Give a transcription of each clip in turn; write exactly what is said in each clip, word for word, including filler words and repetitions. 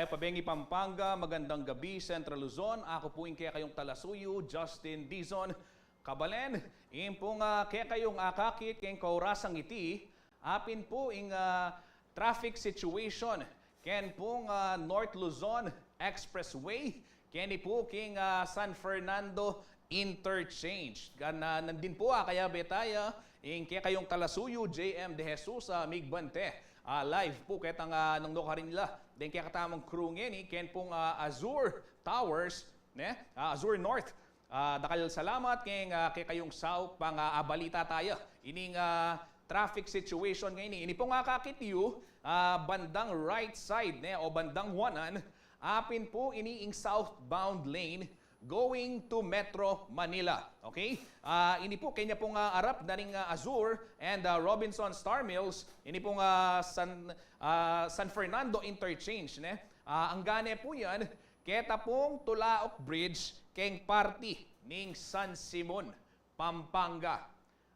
Pabengi, Pampanga, magandang gabi, Central Luzon. Aku pu ing kekayung talasuyu, Justin Dizon. Kabalen, ing pung, ah, kekayung akakit keng kaorasang iti, apin pu ing, ah, traffic situation ken pung, ah, North Luzon Expressway, keni pu king, ah, San Fernando Interchange. Kan, ah, nandin pu, ah, kayabe taya ing kekayung talasuyu, J M De Jesus, ah, migbante. Ah, live pu ketang, ah, nung nukarin la deng kekatamung crew ngeni ken pung, ah, Azure Towers, ne? Ah, Azure North. Ah, dakal salamat keng, ah, kekayung saup pang, ah, abalita taya ining, ah, traffic situation ngeni. Ini pung akakit yu, ah, bandang right side, ne, o bandang wanan, apin pu ini ing southbound lane going to Metro Manila. Okay? Ah, ini pu kenya pung, ah, arap na ning, ah, Azure and, ah, Robinson Star Mills, ini pung, ah, San, ah, San Fernando Interchange, ne? Ah, anggane pu yan keta pung Tulaok Bridge keng parti ning San Simon, Pampanga.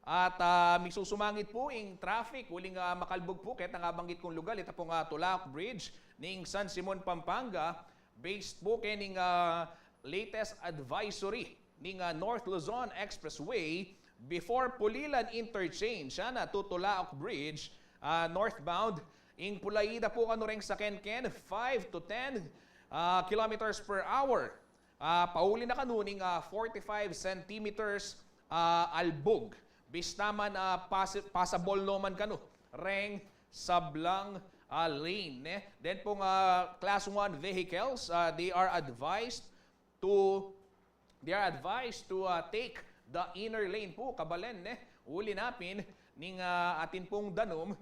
At, ah, misusumangit pu ing traffic uling, ah, makalbug pu ketang abanggit kung lugal, ita pung, ah, Tulaok Bridge ning San Simon, Pampanga, based pu kening, ah, latest advisory ning, ah, North Luzon Expressway before Pulilan Interchange, ah, na to Tulaok Bridge, ah, northbound. Ing pulaida pu kanu reng saken ken five to ten, ah, kilometers per hour. Ah, pauli na kanu ning, ah, forty-five centimeters, ah, albug. Bista man, ah, pasi-, pasabol no man kanu reng sablang, ah, lane, ne? Then pung, ah, class one vehicles, ah, they are advised to, they are advised to, ah, take the inner lane pu, kabalen, ne? Uli na pin ning, ah, atin pung danum,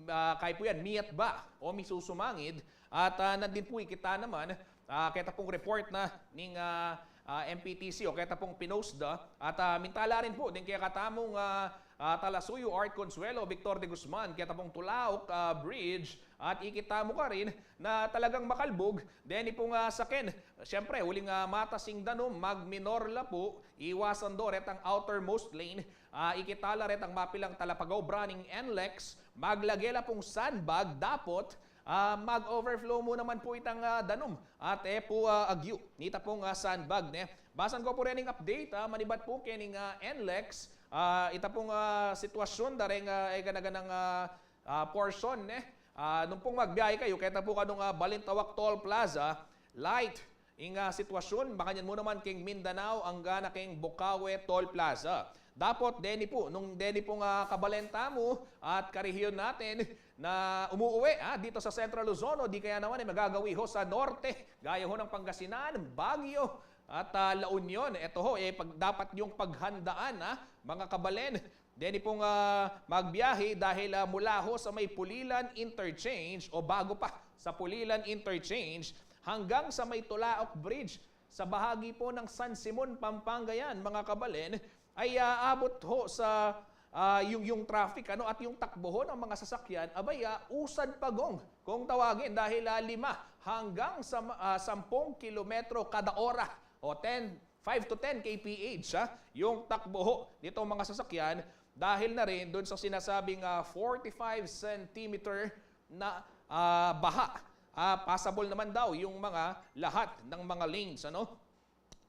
ah, kay pu yan miatba o misusumangid, at, ah, nandin pu ikit ta naman, ah, keta pung report na ning, ah, ah, M P T C o keta pung pinost da, at, ah, minta la rin pu deng kekatamung, ah, ah, talasuyu Art Consuelo Victor de Guzman, keta pung Tulaok, ah, Bridge, at ikit ta mu karin na talagang makalbug deni pung, ah, saken. Siyempre, uling, ah, matas ing danum, magminor la pu, iwasan do retang outermost lane, ah, ikit ta la retang mapilang talapag-obra ning NLEX, maglage la pung sandbag, dapot, ah, mag-overflow mu naman pu itang, ah, danum at e pu, ah, agyu nita pung, ah, sandbag, ne? Basan ko pu rening update, ah, manibat pu kening, ah, NLEX, ah, ita pung, ah, sitwasyun da reng, ah, e gana-ganang, ah, ah, portion, ne? Ah, nung pung magbiyahe kayu keta pu kanung, ah, Balintawak Toll Plaza, light ing, ah, sitwasyun, makanyan mu naman keng Mindanao, anggana keng Bocaue Toll Plaza. Dapot deni pu, nung deni pung, ah, kabalen tamu at karihiyun natin na umuuwi, ah, dito sa Central Luzon o di kaya naman ay magagawi ho sa norte, gaya ho ng Pangasinan, Baguio, at, ah, La Union. Eto ho, eh, pag, dapat yung paghandaan, ah, mga kabalen. Deni pung, ah, magbiyahe dahil, ah, mula ho sa may Pulilan Interchange o bago pa sa Pulilan Interchange hanggang sa may Tulaok Bridge, sa bahagi po ng San Simon, Pampanga yan, mga kabalen, ay, ah, abot ho sa, ah, yung, yung traffic, ano, at yung takbo ho ng mga sasakyan, abay, ah, usad pagong, kung tawagin, dahil, ah, lima hanggang sa, ah, sampung kilometro kada ora o ten, five to ten K P H, ha, yung takbo ho nitong mga sasakyan dahil na rin dun sa sinasabing, ah, forty-five centimeter na, ah, baha. Ah, passable naman daw yung mga lahat ng mga lanes, ano?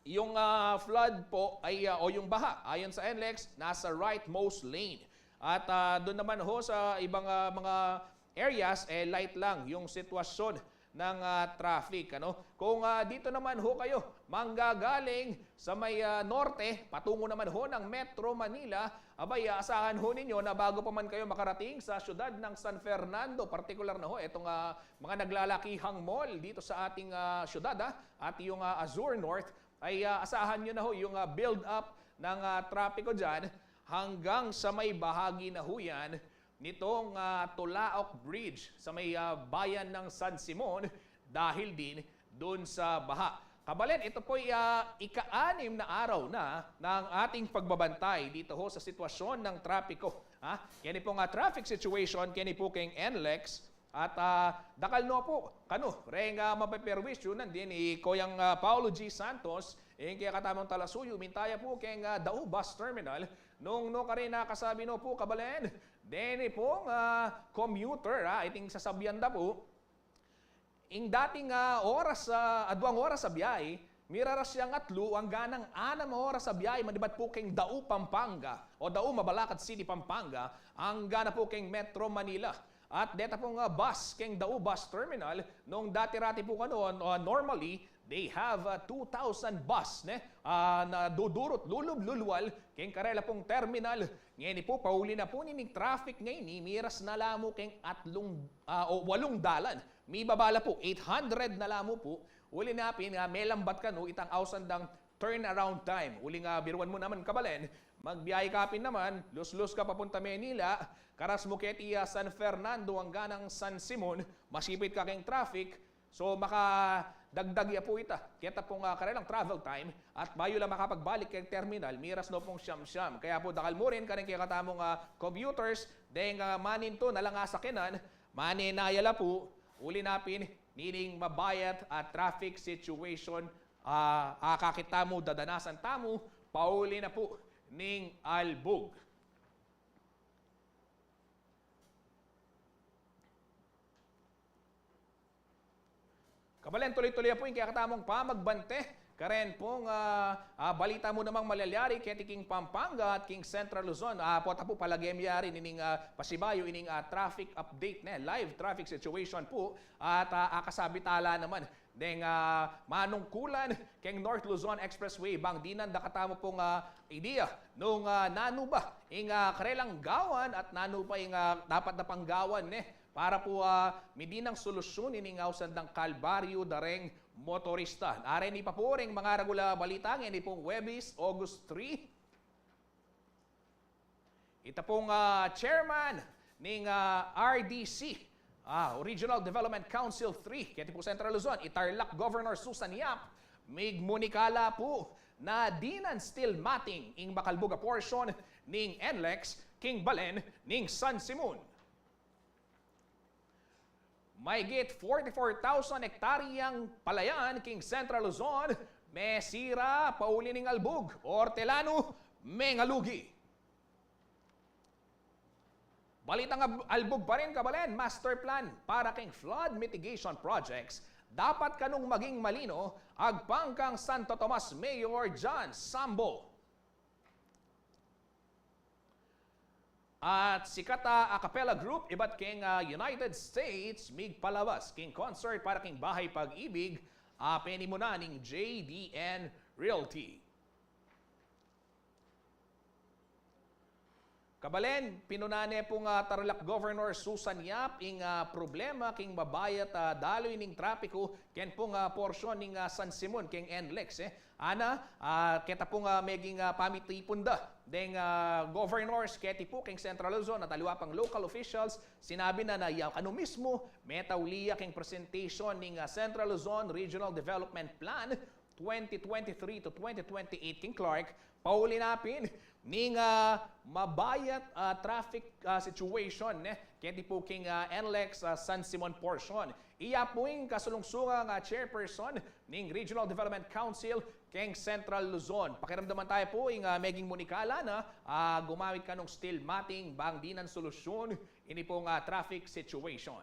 Yung, ah, flood po ay, ah, o yung baha, ayon sa NLEX, nasa rightmost lane. At, ah, dun naman ho sa ibang, ah, mga areas, eh, light lang yung sitwasyon ng, ah, traffic, ano? Kung, ah, dito naman ho kayo manggagaling sa may, ah, norte, patungo naman ho ng Metro Manila, abay, ah, asahan ho ninyo na bago pa man kayo makarating sa siyudad ng San Fernando, partikular na ho itong, ah, mga naglalakihang mall dito sa ating, ah, siyudad, ah, at yung, ah, Azure North, ay, ah, asahan nyo na ho yung, ah, build up ng, ah, trapiko dyan hanggang sa may bahagi na ho yan nitong, ah, Tulaok Bridge sa may, ah, bayan ng San Simon dahil din dun sa baha. Kabalen, ito po'y, ah, ika-anim na araw na ng ating pagbabantay dito ho sa sitwasyon ng trapiko. Ha? Keni pong, ah, traffic situation, keni po keng NLEX. At, ah, dakal no po kanu reng, ah, mapeperwisyu nandin i Koyang, ah, Paulo G Santos, ing kekatamung talasuyu, minta ya po keng, ah, Dau Bus Terminal, nung nukarin a kasabi no po, kabalen, deni pong, ah, commuter, ah, iting sasabyan da po, Ing dating, ah, oras, ah, aduang oras a biyahe, miraras yang atlu angganang anam a oras a biyahe manibat pu keng Dau, Pampanga, o Dau, Mabalakad City, Pampanga, angga na pu keng Metro Manila. At deta pung, ah, bus keng Dau Bus Terminal, nung dati-rati pu kanu, ah, normally, they have, ah, two thousand bus, ne? Ah, na dudurut lulub lulwal keng karela pung terminal. Ngeni pu, pauli na pu nining traffic ngeni, miras na la mu keng atlung, ah, o walung dalan. Mibaba la pu, eight hundred na la mu pu. Uli na pin, ah, melambat kanu itang ausan dang turnaround time. Uling, ah, biruan mu naman, kabalen, magbiyahe ka pin naman, luslus ka papunta Manila, karas mu keti, ah, San Fernando angganang San Simon, masipit ka keng traffic, so makadagdag ya pu ita keta pung, ah, karelang travel time, at bayu la makapagbalik keng terminal, miras no pung siyam-siyam. Kaya pu, dakal mu rin kareng kekatamung, ah, commuters, deng, ah, manintu na lang a sakyanan, manenaya la pu, uli na pin nining mabayat a traffic situation, ah, akakit tamu, dadanasan tamu, pauli na pu ning Albug. Kabalen, tuloy-tuloy pu ing kekatamung pamagbante karen pung, ah, ah, balita mu namang malalyari keti king Pampanga at king Central Luzon. Ah, pota pu, palage mi yari nining, ah, pasibayu ining, ah, traffic update, ne, live traffic situation pu. At, ah, akasabi tala naman deng, ah, manungkulan keng North Luzon Expressway, bang dinan da katamu pung, ah, idea nung, ah, nanu ba ing, ah, karelang gawan at nanu pa ing, ah, dapat da pang gawan, ne, para pu, ah, midinang solusyun ining ausan dang kalbaryu dareng motorista. Areni pa pu reng mangaragul a balita ngeni pung Huwebes, August three. Ita pung, ah, chairman ning, ah, R D C, ah, Regional Development Council three, keti pu Central Luzon, i Tarlac Governor Susan Yap, migmunikala pu na dinan steel matting ing makalbug a portion ning NLEX king balen ning San Simon. Mahigit forty-four thousand hektaryang palayan king Central Luzon mesira pauli ning albug, ortelanu, mengalugi. Balitang ab-, albug pa rin, kabalen, master plan para king flood mitigation projects dapat kanung maging malino, agpang kang Santo Tomas Mayor John Sambo. At sikat a a cappella group ibat keng, ah, United States, migpalabas king concert para king Bahay Pag-ibig, ah, penimuna ning J D N Realty. Kabalen, pinuna ne pung, ah, Tarlac Governor Susan Yap ing, ah, problema king mabayat, ah, dalu ining trapiku ken pung, ah, porsyon ning, ah, San Simon keng NLEX, eh. Ana, ah, keta pung, ah, meging, ah, pamitipun da deng, ah, governors keti pu keng Central Luzon at aliwa pang local officials, sinabi na na ya kanu mismu metauli ya keng presentation ning, ah, Central Luzon Regional Development Plan twenty twenty-three to twenty twenty-eight king Clark, pauli na pin ning, ah, mabayat, ah, traffic, ah, situation, ne, keti pu king, ah, NLEX, ah, San Simon portion. Iya pu ing kasulungsungang, ah, chairperson ning Regional Development Council keng Central Luzon. Pakiramdaman taya pu ing, ah, meging munikala na, ah, gumamit kanung steel matting bang dinan solusyun ini pung, ah, traffic situation.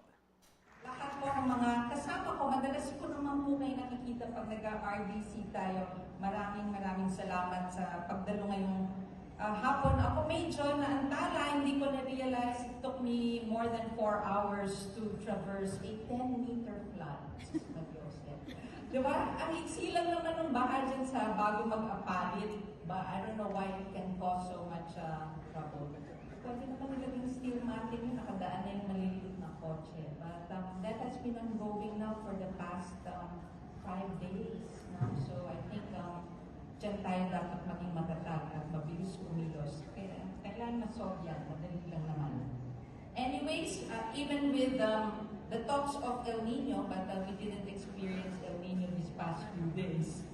Lahat po ng mga kasama ko, madalas ko naman po kayo nakikita pag nag-R D C tayo. Maraming, maraming salamat sa pagdalo ngayong, ah, hapon. Ako medyo naantala, hindi ko na-realize it took me more than four hours to traverse a ten meter flood. Sus, Diyos, eh. Di ba? Ang iksi lang naman ng baha dyan sa bago mag-apalit. But I don't know why it can cause so much, ah, trouble. Pwede naman nilaging steel matting yun, nakadaan na yung maliliit na kotse. But, um, that has been ongoing now for the past, um, five days, no? So, I think, um, diyan tayo dapat maging matatag at mabilis kumilos. Kaya, kailangan ma-solve yan, madali lang naman. Anyways, uh, even with, um, the talks of El Nino, but, uh, we didn't experience El Nino these past few days.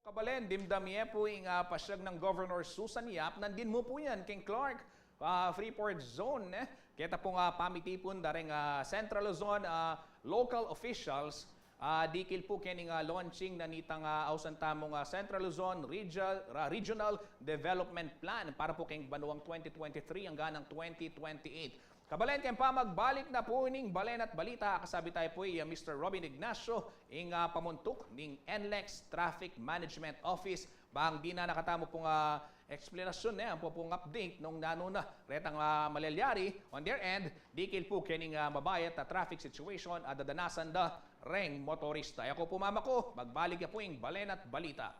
Kabalen, dimdam ye pu ing, ah, pasyag nang Governor Susan Yap, nandin mu pu yan keng Clark, ah, Freeport Zone, eh. Keta pung, ah, pamitipun dareng, ah, Central Luzon, ah, local officials, ah, dikil pu kening, ah, launching na nitang, ah, ausan tamung, ah, Central Luzon Regional, ah, Regional Development Plan para pu keng banuang twenty twenty-three anggang twenty twenty-eight. Kabalen, keng pamagbalik na pu ning Balen at Balita, kasabi tayu pu i, ah, Mister Robin Ignacio, ing, ah, pamuntuk ning NLEX Traffic Management Office. Bang dinan na katamu pung, ah, eksplanasyun ne, ampo pung update nung nanu na retang, ah, malalyari on their end, dikil pu kening, ah, mabayat a traffic situation a dadanasan da reng motorista. E ku pu mamaku, magbalik ya pu ing Balen at Balita.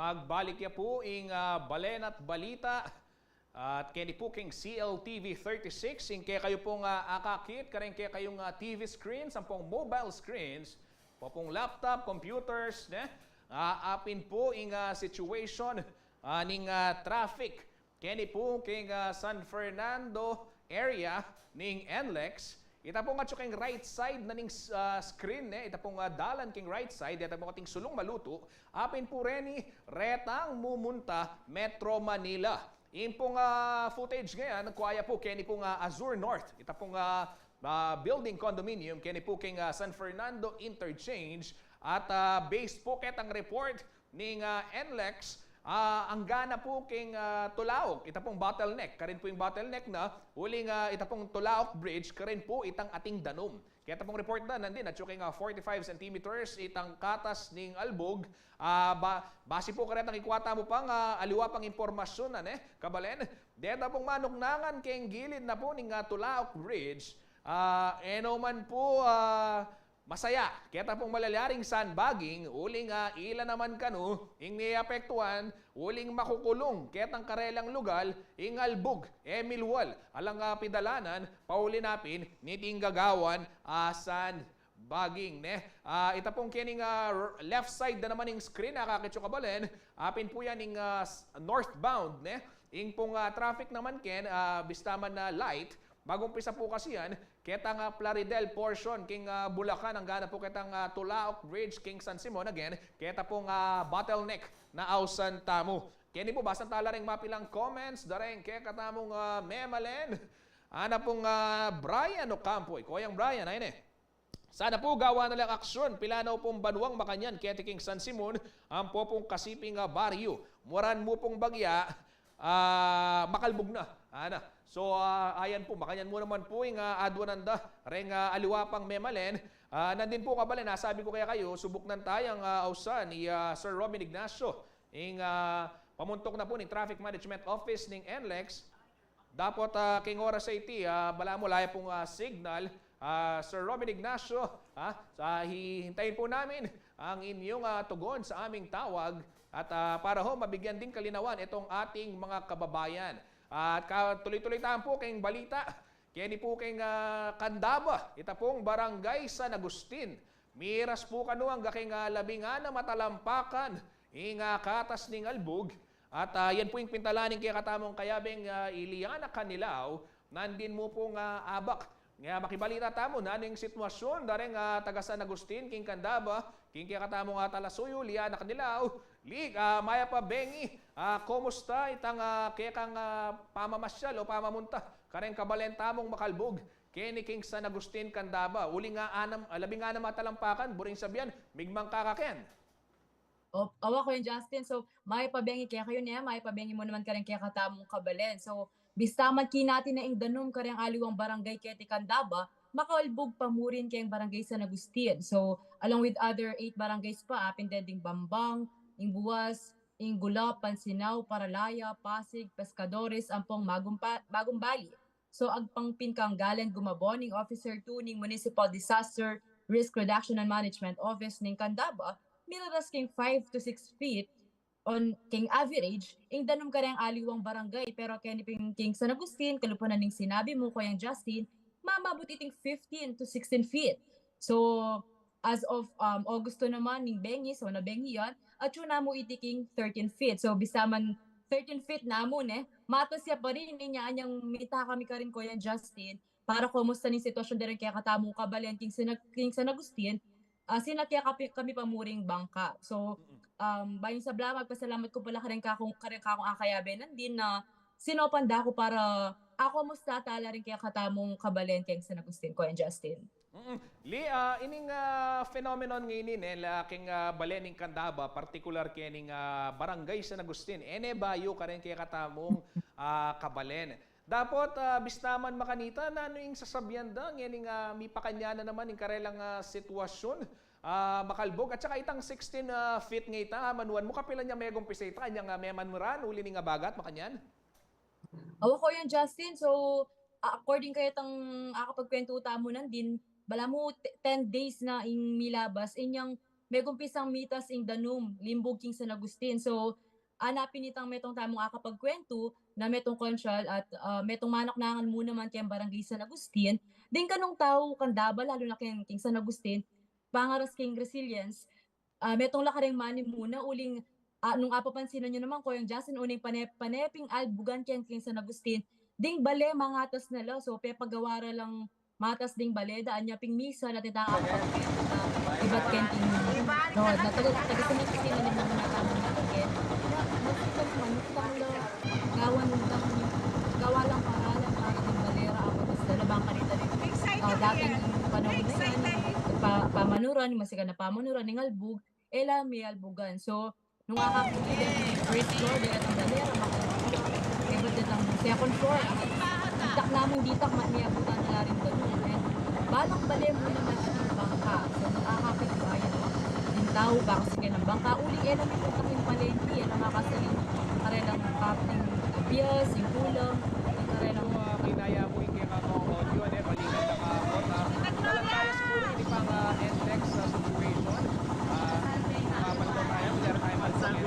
Magbalik ya pu ing, ah, Balen at Balita. At keni pu king C L T V thirty-six, ing kekayu pung, ah, akakit, kareng kekayung, ah, T V screens, ampong mobile screens, popung laptop, computers, ne? Ah, apin pu ing, ah, situation, ah, ning, ah, traffic. Keni pu king, ah, San Fernando area ning NLEX. Ita pung atyu king right side na ning, ah, screen, ne? Ita pung, ah, dalan king right side, ita pung ating sulung malutu. Apin pu reni, retang mumunta Metro Manila. Ing pung, ah, footage ngeni, kuwaya pu, keni pung, ah, Azure North. Ita pung, ah, ah, building condominium, keni pu king, ah, San Fernando Interchange. At, ah, based pu ketang report ning, ah, NLEX, ah, anggana pu king, ah, tulauk. Ita pung bottleneck. Karin pu ing bottleneck na, uling, ah, ita pung tulauk bridge, karin pu itang ating danum. Keta pung report na, nandin, atyu king, ah, forty-five centimeters itang katas ning albug. Ah, ba, basi pu karetang ikwa tamu pang, ah, aliwa pang impormasyon, ane, kabalen. Deta pung manuknangan king gilid na pu ning, ah, tulauk bridge. Ah, e no man pu, ah, masaya, keta pung malyaring sandbagging, uling, ah, ila naman kanu ing miapektuan, uling makukulung ketang karelang lugal ing albug, e milwal, alang, ah, pidalanan, pauli na pin niting gagawan, ah, sandbagging, ne? Ah, ita pung kening, ah, r-, left side na naman ing screen, akakit yu kabalen, apin pu yan ing, ah, s-, northbound, ne? Ing pung, ah, traffic naman ken, ah, bista man na light, mag-umpisa pu kasi yan, ketang, ah, Plaridel portion king, ah, Bulacan, anggana pu ketang, ah, tulauk bridge king San Simon. Again, keta pung, ah, bottleneck na ausan tamu. Keni pu, basang tala reng mapilang comments da reng kekatamung, ah, memalen. Ana pung, ah, Brian Ocampo, iko yang Brian, ay ne. Sana pu gawa na lang aksyon, pila na pung banuang makanyan keti king San Simon, ampo pung kasiping, ah, baryo. Muran mu pung bagya, ah, makalbug na. Ana. So, ah, ayan pu, makanyan mu naman pu ing, ah, adwanan da reng, ah, aliwa pang memalen. Ah, nandin pu kabalen, nasabi ku kekayu, subuknan tayang, ah, ausan i, ah, Sir Robin Ignacio, ing, ah, pamuntuk na pu ning Traffic Management Office ning NLEX. Dapot, ah, king oras a iti, ah, balamu ala ya pung, ah, signal, ah, Sir Robin Ignacio, ah, sa hihintayin pu namin ang inyung, ah, tugon sa aming tawag at, ah, para ho mabigyan ding kalinawan itong ating mga kababayan. At ka-, tuloy-tuloy tamu pu king balita. Keni pu king, ah, Candaba, ita pung Barangay San Agustin. Miras pu kanu angga king, ah, labing anam a talampakan ing, ah, katas ning albug. At, ah, yan pu ing pintalan ning kekatamung kayabeng, ah, i Liana Canilao, nandin mu pung, ah, abak. Nga makibalita tamu nanu ing sitwasyun da reng, ah, taga San Agustin king Candaba, king kekatamung, ah, talasuyu, Liana Canilao. Li, ah, mayap a bengi, ah, kumusta itang, ah, kekang, ah, pamamasyal o pamamunta kareng kabalen tamung makalbug keni king San Agustin, Candaba? Uling, ah, anam, ah, labing anam a talampakan, buring sabian, migmang ka kaken. O, awa, Kuya Justin. So, mayap a bengi kekayu, ne, mayap a bengi mu naman kareng kekatamung kabalen. So, bista man kinati na ing danum kareng aliwang barangay keti Candaba, makalbug pa mu rin keng Barangay San Agustin. So, along with other eight barangays pa, apin deng Bambang, ing Buas, ing Gulap, Pansinao, Paralaya, Pasig, Pescadores, ampong Magumpa-, Magumbali. So, agpang pin kang Galen Gumabon, ing Officer two ning Municipal Disaster Risk Reduction and Management Office ning Candaba, miraras king five to six feet on king average ing danum kareng aliwang barangay, pero keni pin king San Agustin, kalupa na ning sinabi mu, Kuyang Justin, mamabut iting fifteen to sixteen feet. So, as of, um, August two naman, ning bengi, so nabengi yan, atyu na mu iti king thirteen feet. So, bista man thirteen feet na mu, ne, matas ya pa rin, inya anyang mita kami karin, Kuyang Justin, para kumusta ning sitwasyun da reng kekatamung kabalen king San-, king San Agustin, ah, sinakyan kami, kami pa mu ring bangka. So, um, bayung sabla, magpasalamat ku pala kareng kakung, kareng kakung akayabe nandin na sinopan da ku para akumusta tala reng kekatamung kabalen keng San Agustin, Kuyang Justin. Mm-mm. Li, ah, ining, ah, phenomenon ngeni, ne, la king, ah, balen ning Candaba, partikular kening, ah, Barangay San Agustin, e ne bayu kareng kekatamung, ah, kabalen. Dapot, ah, bista man makanita, nanu ing sasabian da ngening, ah, mipakanyan na naman ing karelang, ah, sitwasyun, ah, makalbug, at saka itang sixteen, ah, feet ngeta, ah, manuan mu, kapilan ya megumpisa ita, anyang, ah, memanmeran uli ning abaga at makanyan? Awa, Kuyang Justin, so, a-, according ketang akapagkwentu tamu nandin, balamu te-, ten days na ing milabas, inyang megumpisang mitas ing danum, limbug king San Agustin. So, anapin itang metung tamung akapagkwentu na metung konsyal at, ah, metung manaknangan mu naman keng Barangay San Agustin. Ding kanung tau kang Daba, lalu na keng, keng San Agustin, pangaras keng resilience, ah, metung la kareng manimuna, uling, ah, nung apapansinan yu naman, Koyang Justin, uling pane-, paneping albugan keng, keng San Agustin, ding bale mangatas na la, so pepagawa ra lang matas ding bale, daan ya ping misan at itang akapagkwentu na ibat keng king, no, na taga, taga San Agustin na rin naman nataman na keng, na, mas ika naman, utang la, gawan, utang, gawa lang pangalan para ding bale ra, apatas na la, bang kanita rin, ah, dating panahon na yan, pa-, pamanuran, masikan a pamanuran, ning albug, e la me albugan. So, nung akakit ku deng first floor, deng datang bale ra, maka-, ibat datang second floor, ditak namung ditak, ma-, me abutan na la ring ganun. And balang bale mu naman ating bangka. So, nung akakit ku, ayan, o, ing tau, baka sige ng bangka, uling e la me punta king palengke, e la makasali ing karelang karting apias, ing kulang, ing karelang, ah, kinaya mu ing kekang audio, ne, balikan na ka, ah, walang tayo siguro, hindi pang, ah, N L E X, ah, situation. Ah, ah, balik tayo, wala tayo magsabi.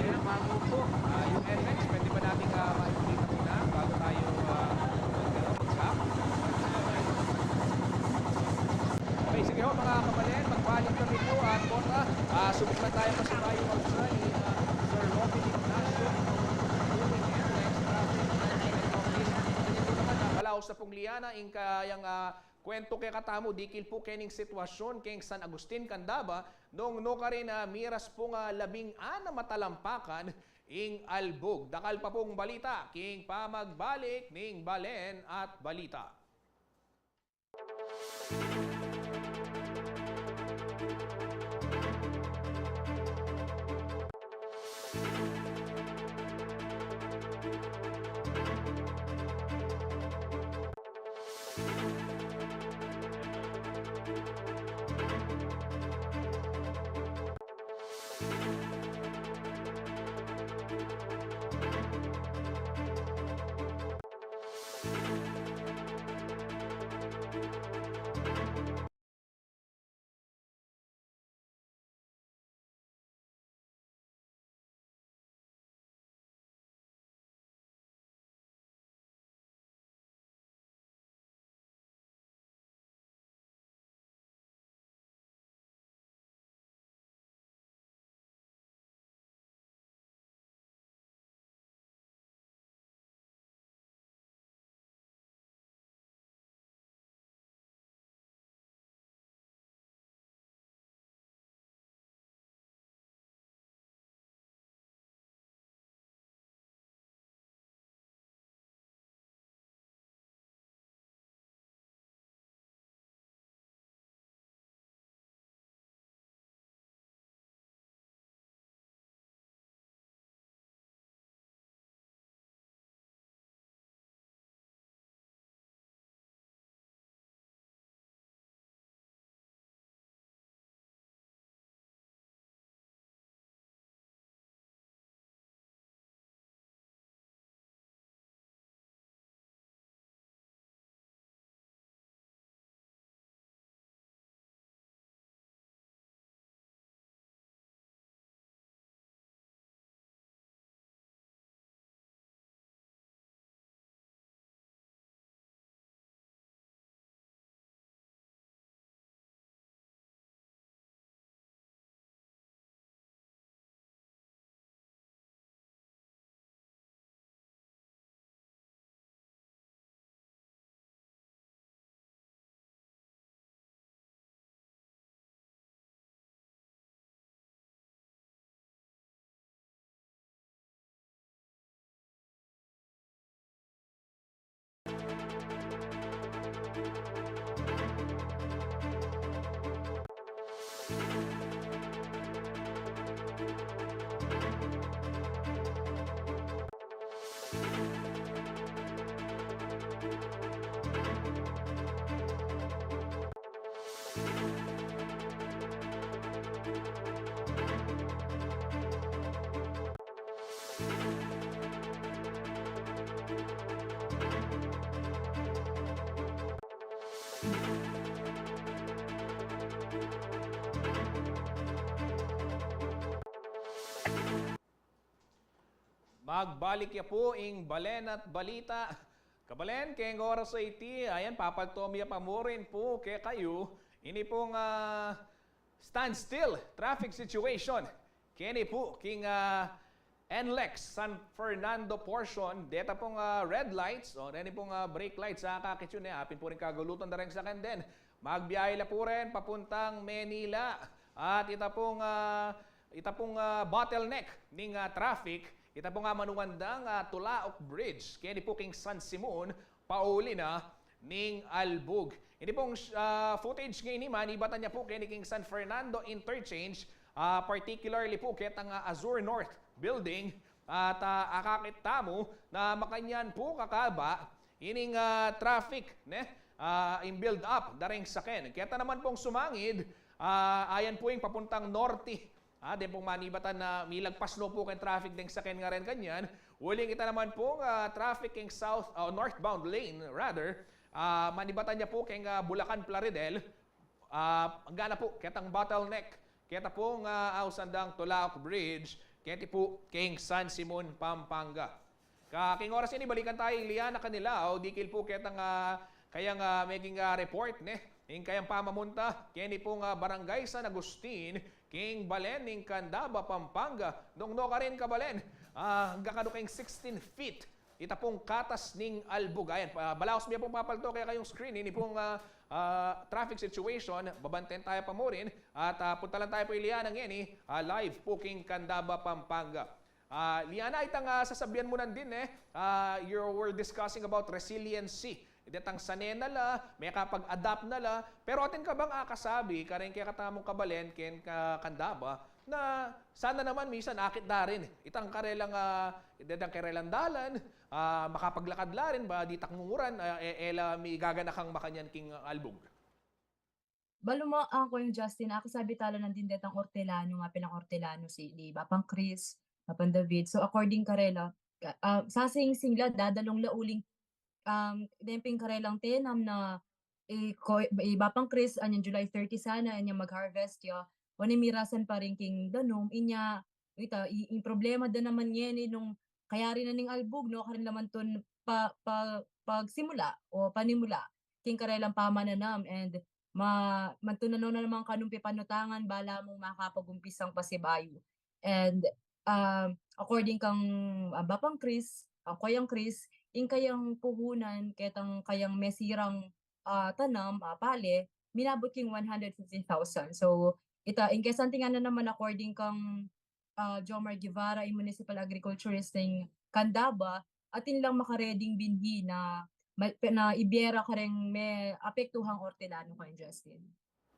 Ah, yung N L E X, pwede ba natin, ah, maipakita muna bago tayo, ah, mag-, mag-, Okay, sige ho, mga kabalen, magbalik kami po at kota, ah, subok na tayo kasi tayo mag-, ni, ah, Sir Robin Ignacio, N L E X, ah, ito naman, ah, palaos na pong Liana, ing kayang, ah, kwentu kekatamu, dikil pu kening sitwasyon keng San Agustin, Candaba, nung nukarin, ah, miras pung, ah, labing-anam a talampakan ing albug. Dakal pa pung balita king pamagbalik ning Balen at Balita. Magbalik ya pu ing Balen at Balita. Kabalen, keng oras a iti, ayan, papagtom ya pa murin pu kekayu ini pung, ah, standstill traffic situation keni pu king, ah, NLEX San Fernando portion. Deta pung, ah, red lights o reni pung, ah, brake lights, ah, kakit yu ne, apin pu ring kagulutan da reng saken den. Magbiyahe la pu ren papuntang Manila. At ita pung, ah, ita pung, ah, bottleneck ning, ah, traffic, ita pung, ah, manuan dang, ah, Tulaok Bridge keni pu king San Simon, pauli na ning Albug. Ini pung, ah, footage ngeni, manibatan ya pu keni king San Fernando Interchange, ah, particularly pu ketang, ah, Azure North Building. At, ah, akakit tamu na makanyan pu kakaba ining, ah, traffic, ne? Ah, ing build up da reng saken. Keta naman pung sumangid, ah, ayan pu ing papuntang norte. Ah, den pung manibatan na milagpas no pu keng traffic deng saken ngaren kanyan. Uling ita naman pung, ah, traffic keng south, ah, northbound lane rather. Ah, manibatan ya pu keng, ah, Bulacan Plaridel. Ah, angga na pu ketang bottleneck keta pung, ah, ausan dang Tulaok Bridge keti pu keng San Simon, Pampanga. Ka, keng oras ini, balikan taya i Liana Canilaw, dikil pu ketang, ah, kayang, ah, meging, ah, report, ne? Ing kayang pamamunta keni pung, ah, Barangay San Agustin keng balen ning Candaba, Pampanga. Nung nukarin, kabalen, ah, angga kanu keng sixteen feet ita pung katas ning Albug. Ayan, ah, balaus mi pung papalto kekayung screen ini pung, ah, ah, traffic situation. Babantayan taya pa murin at, ah, puntalan taya pu i Liana ngeni, ah, live pu king Candaba, Pampanga. Ah, Liana, itang, ah, sasabian mu nandin, eh, ah, you were discussing about resiliency. Detang sane na la, mekapag-adapt na la, pero atin ka bang akasabi kareng kekatamung kabalen keng, ah, Candaba na sana naman misan akit da rin itang karelang, ah, detang karelang dalan, ah, makapaglakad la rin, ba ditak ngunguran, ah, e, e la migaganakang makanyan king Albug? Balu mu, ah, Kuya Justin, akasabi tala nandin detang ortelano, mapin a ortelano si, di Bapang Chris, Bapang David. So, according karela, ah, sasingsing la, dadalung la uling, um, den pin karelang tenam na, eh, ko-, eh, Bapang Chris, anyang July thirty sana, anyang mag-harvest ya. Wane mirasan pa rin king danum, inya, ita, i-, ing problema da naman ngeni nung kayari na ning Albug, no, karin naman tun pa, pa, pagsimula o panimula king karelang pamananam, and ma-, mantunan no na naman kanung pepanutangan bala mung makapag-umpisang pasibayu. And, um, according kang, ah, Bapang Chris, ah, Kuyang Chris, ing kayang puhunan, ketang kayang mesirang, ah, tanam, ah, pale, minabut king one hundred fifty thousand. So, ita, ing kesantingan na naman, according kang ah, Jomar Guevara, ing municipal agriculturist ning Candaba, atin lang makareding binhi na ma-, pe-, na ibie ra kareng meapektuhang ortelano, Kuya Justin.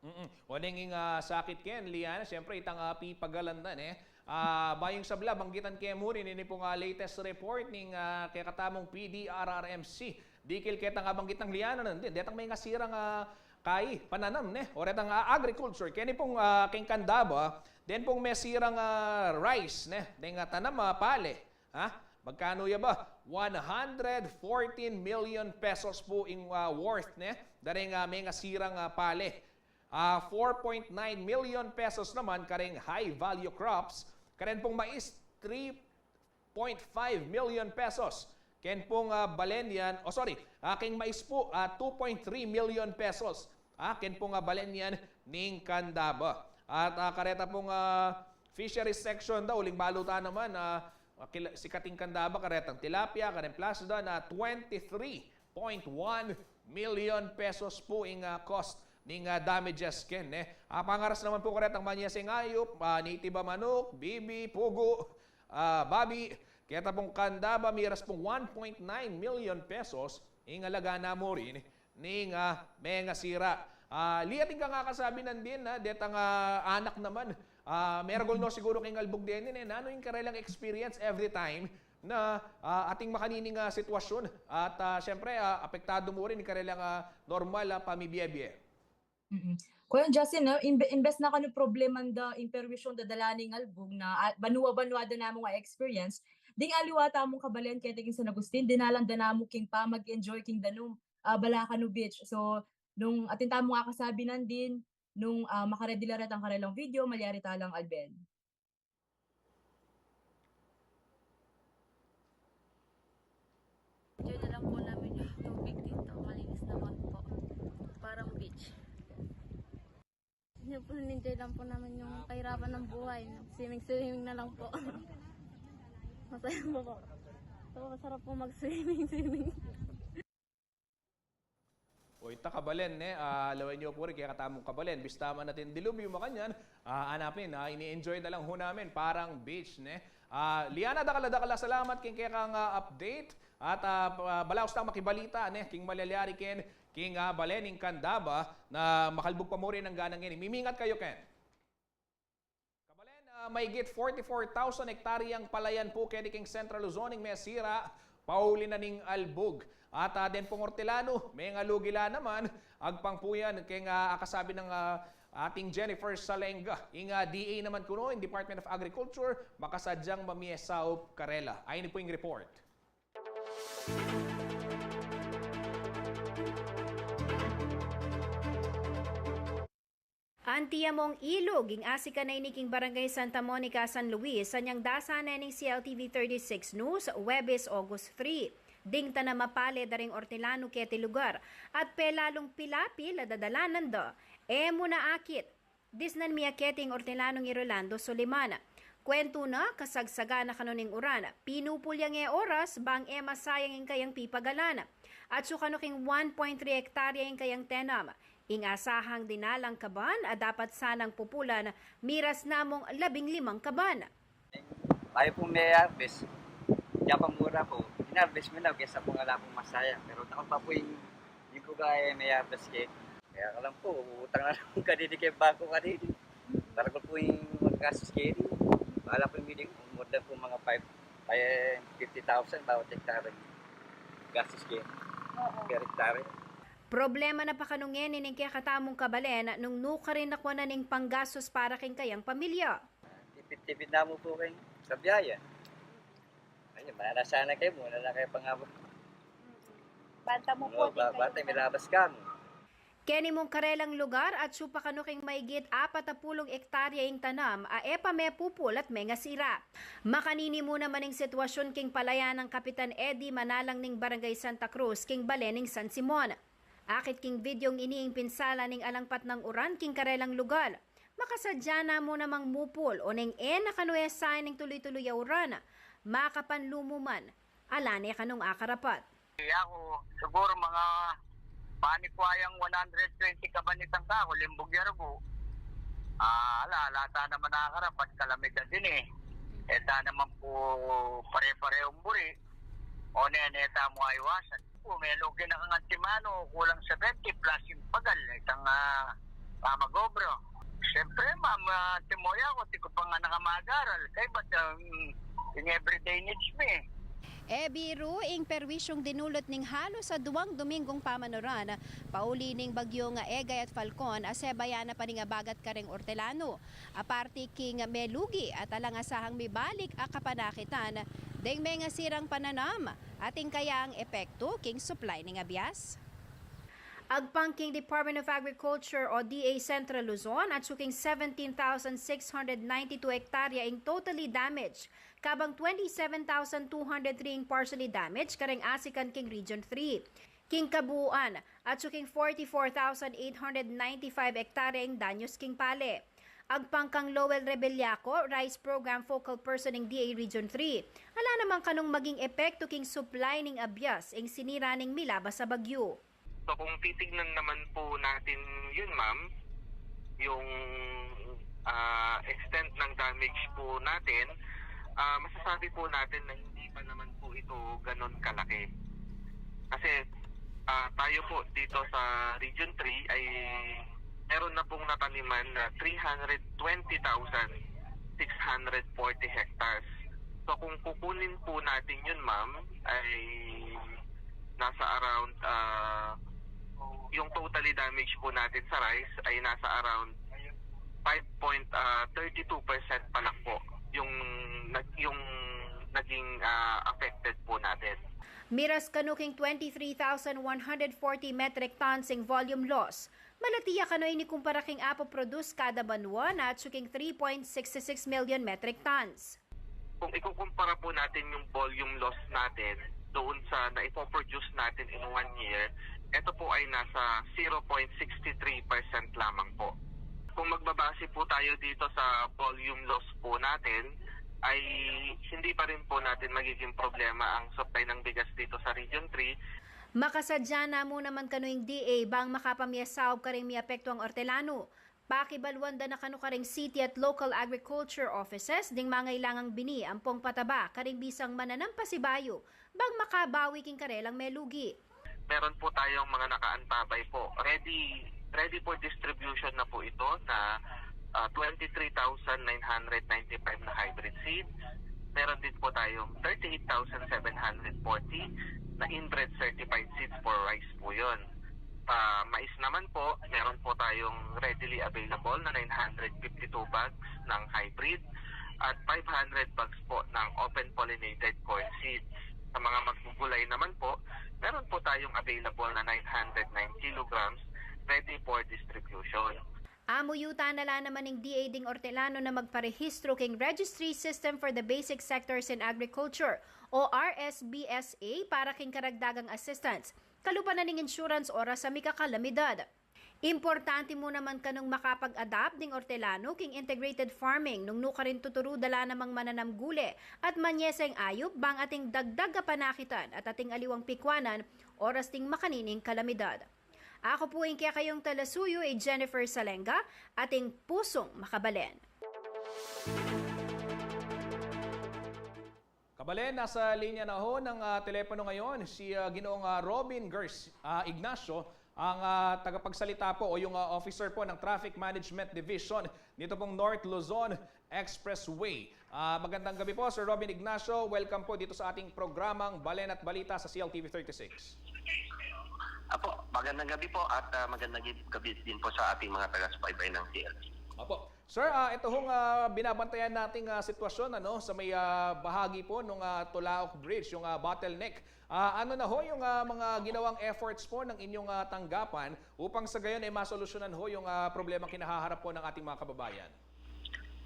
Mm-mm. Wane ing, ah, sakit ken, Liana, siyempre, itang, ah, pipagalandan, eh. Ah, bayung sabla, banggitan ke mu rin ini pung, ah, latest report ning, ah, kekatamung P D R R M C. Dikil ketang, ah, banggit nang Liana nandin, detang mengasirang, ah, kai, pananam, ne? O retang, ah, agriculture. Keni pung, ah, keng Candaba, den pung mesirang, ah, rice, ne? Deng, ah, tanam, ah, pale. Ha? Magkanu ya ba? One hundred fourteen million pesos pu ing, ah, worth, ne? Da reng, ah, mengasirang, ah, pale. Ah, four point nine million pesos naman kareng high value crops. Karen pung mais, three point five million pesos. Ken pung, ah, balen yan, oh, sorry, ah, keng mais pu, ah, two point three million pesos. Ah, ken pung, ah, balen yan ning Candaba. At, ah, kareta pung, ah, fisheries section da, uling balu ta naman, ah, kila-, sikat ing Candaba, karetang tilapia, kareng plasda na twenty-three point one million pesos pu ing, ah, cost ning, ah, damages ken, eh. Ah, pangaras naman pu karetang manyaseng ayup, ah, native a manuk, bibi, pugu, ah, babi, keta pung Candaba, miras pung one point nine million pesos ing alaga na mu rin ning, ah, mengasira. Ah, Li, atin kang akasabi nandin, ah, detang, ah, anak naman, ah, meragul no siguru keng Albug deni, eh, nanu ing karelang experience every time na, ah, ating makanining, ah, sitwasyon at, ah, siyempre, ah, apektadu mu rin ing karelang, ah, normal, ah, pamibie-bie? Mm. Kuya Justin, no, imbe-, imbes na kanu probleman da ing perwisyung dadala ning Albug na, ah, banua-banua da namu nga experience, ding aliwa tamung kabalen keti king San Agustin, dinalan da namu king pamag-enjoy king danum, ah, Balakanu Beach. So, nung atin tamung akasabi nandin, nung, ah, makaredi la retang karelang video, malyari talang alben. Alam po namin yung tubig dito, malinis naman po. Parang beach. Yun po, enjoy lang po namin yung kahirapan ng buhay. Swimming-swimming na lang po. Masaya po po. Ito po, masarap po mag-swimming-swimming. O ita, kabalen, ne? Ah, lawen yu pu rin kekatamung kabalen. Bista man atin dilubyu makanyan, ah, anapin, ah, ini-enjoy na lang ho namin. Parang beach, ne? Ah, Liana, dakal a dakal a salamat king kekang, ah, update. At, ah, pa- balaus tang makibalita, ne, king malyari ken king, ah, balen ning Candaba na makalbug pa mu rin anggang ngeni. Mimingat kayu, Ken. Kabalen, ah, mayigit forty-four thousand hektaryang palayan pu keni king Central Luzon ing mesira pauli na ning albug. At, ah, den pung ortelano, mengalugi la naman, agpang pu yan keng, ah, akasabi nang, ah, ating Jennifer Salenga. Ing, ah, D A naman kuno, ing Department of Agriculture, makasadyang mamie saup karela. Ayni pu ing report. Anti among ilug ing asikan a ini king Barangay Santa Monica, San Luis, anyang dasan ne ning C L T V thirty-six News, Huwebes, August three. Ding tanam a pale da ring ortelano keti lugar, at pelalung pilapil a dadalanan da, e mu na akit. Disnan mi a keti ing ortelanong i Rolando Soliman. Kuwentu na, kasagsagan na kanu ning uran, pinupul yang e oras bang e masayang ing kayang pipagalan. Atsu kanu king one point three hektarya ing kayang tenam. Ing asahang dinalang kaban a dapat sanang pupulan, miras na mung labing limang kaban. Bayu pung me-harvest, ya pa mura pu. In-harvest mi na, kesa pung ala pung masayang. Pero takal pa pu ing, ing buga e me-harvest ke. Kaya ka lang pu, utang na lang kadidi keng bangko kadidi. Para ku pu ing maggastos kedi. Bala pu ing meeting, more than pu mga five, kaya fifty thousand bawat hektare. Gastos kedi. Per hektare. Problema na pa kanu ngeni ning kekatamung kabalen nung nukarin na kuanan ing panggastos para king kayang pamilya. Tipid-tipid na mu pu keng sa biyaya. Ayun, mana sana kayu, muna na kayu pangabot. Banta mu pu, Bata, milabas ka mu. Keni mung karelang lugar, atsu pa kanu king mayigit apat a pulung ektarya ing tanam a e pa mepupul at mengasira. Makanini mu naman ing sitwasyun king palayan nang Kapitan Eddie Manalang ning Barangay Santa Cruz king balen ning San Simon. Akit king videong ini ing pinsala ning alangpat nang uran king karelang lugar. Makasadya na mu namang mupul o neng e na kanu e sain ing tuluy-tuluy a uran, makapanlumu man, ala ne kanung akarapat. Aku, siguro mga panikwayang one hundred twenty kaban itang kaku, limbug yargu. Ah, ala, ala ta naman akarapat, kalamidad ini. E ta naman pu pare-parehung buri. O ne, ne ta mu aiwasan. Pu, melugi na kang antimanu, kulang seventy plus ing pagal, itang, ah, pamag-obra. Siyempre, ma'am, ah, timoya ku, tiku pa nga nakamag-aral. Kaybat, ah, ing everyday needs mi. E biru ing perwisyung dinulut ning halus a duang Dominggung pamanuran, pauli ning bagyung Egay at Falcon, a sebayan na pa ning abagat kareng ortelanu. Aparte king melugi at alang asahang mibalik a kapanakitan deng mengasirang pananam at ing kayang epektu king supply ning abias. Agpang king Department of Agriculture o D A Central Luzon, atsu king seventeen thousand six hundred ninety-two hektarya ing totally damaged, kabang twenty-seven thousand two hundred three ing partially damaged kareng asikan king Region three. King kabuuan, atsu king forty-four thousand eight hundred ninety-five hektarya ing danyus king pale. Agpang kang Lowell Rebellaco, Rice Program Focal Person ning D A Region three, ala naman kanung maging epektu king supply ning abias ing sinira ning milabas a bagyu. So kung titignan naman po natin yun, ma'am, yung, ah, extent ng damage po natin, ah, masasabi po natin na hindi pa naman po ito ganon kalaki. Kasi, ah, tayo po dito sa Region three ay meron na pong nataniman na three hundred twenty thousand six hundred forty hectares. So kung kukunin po natin yun, ma'am, ay nasa around, ah, yung totally damage po natin sa rice ay nasa around five point thirty two percent pa lang po yung nag-, yung naging, ah, affected po natin. Miras kanu king twenty-three thousand one hundred forty metric tons ing volume loss. Malati ya kanu ini kumpara king apu produce kada banwa na atsu king three point six six million metric tons. Kung ikukumpara po natin yung volume loss natin doon sa naipoproduce natin in one year, ito po ay nasa zero point six three percent lamang po. Kung magbabase po tayo dito sa volume loss po natin, ay hindi pa rin po natin magiging problema ang supply ng bigas dito sa Region three. Makasadya na mu naman kanu ing D A bang makapamyasaup karing miapektuang ortelanu. Pakibaluan da na kanu karing city at local agriculture offices ding mangailangang bini ampong pataba karing bisang mananam pasibayu bang makabawi king karelang melugi. Meron po tayong mga nakaantabay po. Ready, ready for distribution na po ito na ah, twenty-three thousand nine hundred ninety-five na hybrid seed. Meron din po tayong thirty-eight thousand seven hundred forty na inbred certified seeds for rice po yun. Pa mais naman po, meron po tayong readily available na nine hundred fifty-two bags ng hybrid at five hundred bags po ng open pollinated corn seed. Sa mga maggugulay naman po, meron po tayong available na nine hundred nine kilograms ready for distribution. Amuyutan na la naman ning D A ding ortelanu na magparehistro king Registry System for the Basic Sectors in Agriculture o R S B S A para king karagdagang assistance kalupa na ning insurance oras a mikakalamidad. Importante mu naman kanung makapag-adapt ding ortelanu king integrated farming nung nu karin tuturu da la namang mananam gule at manyeseng ayup bang atin dagdag a panakitan at atin aliwang pikuanan oras ding makanining kalamidad. Aku pu ing kekayung talasuyu i Jennifer Salenga, atin pusung makabalen. Kabalen, nasa linya na ho ng ah, telepono ngayon si ah, Ginoong ah, Robin Gers ah, Ignacio, ang ah, tagapagsalita po o yung ah, officer po ng Traffic Management Division dito pong North Luzon Expressway. Ah, magandang gabi po, Sir Robin Ignacio. Welcome po dito sa ating programang Balen at Balita sa C L T V thirty-six. Apo, magandang gabi po at ah, magandang gabi din po sa ating mga taga-subaybay ng C L T. Opo. Sir, ah, ito hong ah, binabantayan nating ah, sitwasyon ano, sa may ah, bahagi po nung ah, Tulaok Bridge, yung ah, bottleneck. Ah, ano na ho yung ah, mga ginawang efforts po ng inyong ah, tanggapan upang sa gayon ay masolusyonan ho yung ah, problemang kinahaharap po ng ating mga kababayan?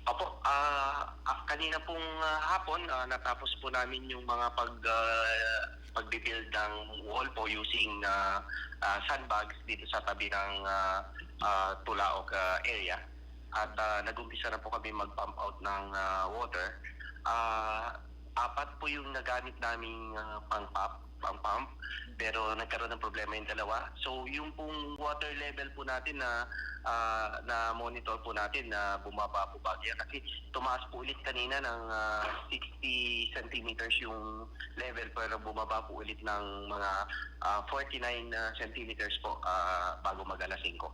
Opo, ah, ah, kanina pong ah, hapon, ah, natapos po namin yung mga pag, ah, pagbibuild ng wall po using ah, ah, sandbags dito sa tabi ng ah, ah, Tulaok ah, area. At ah, nag-umpisa na po kami mag-pump out ng ah, water. Ah, apat po yung nagamit naming ah, pang-pump, pang-pump. Pero nagkaroon ng problema yung dalawa. So, yung pong water level po natin na ah, na-monitor po natin na bumaba po bagya kasi tumaas po ulit kanina ng ah, sixty centimeters yung level pero bumaba po ulit ng mga ah, forty-nine ah, centimeters po ah, bago mag alas singko.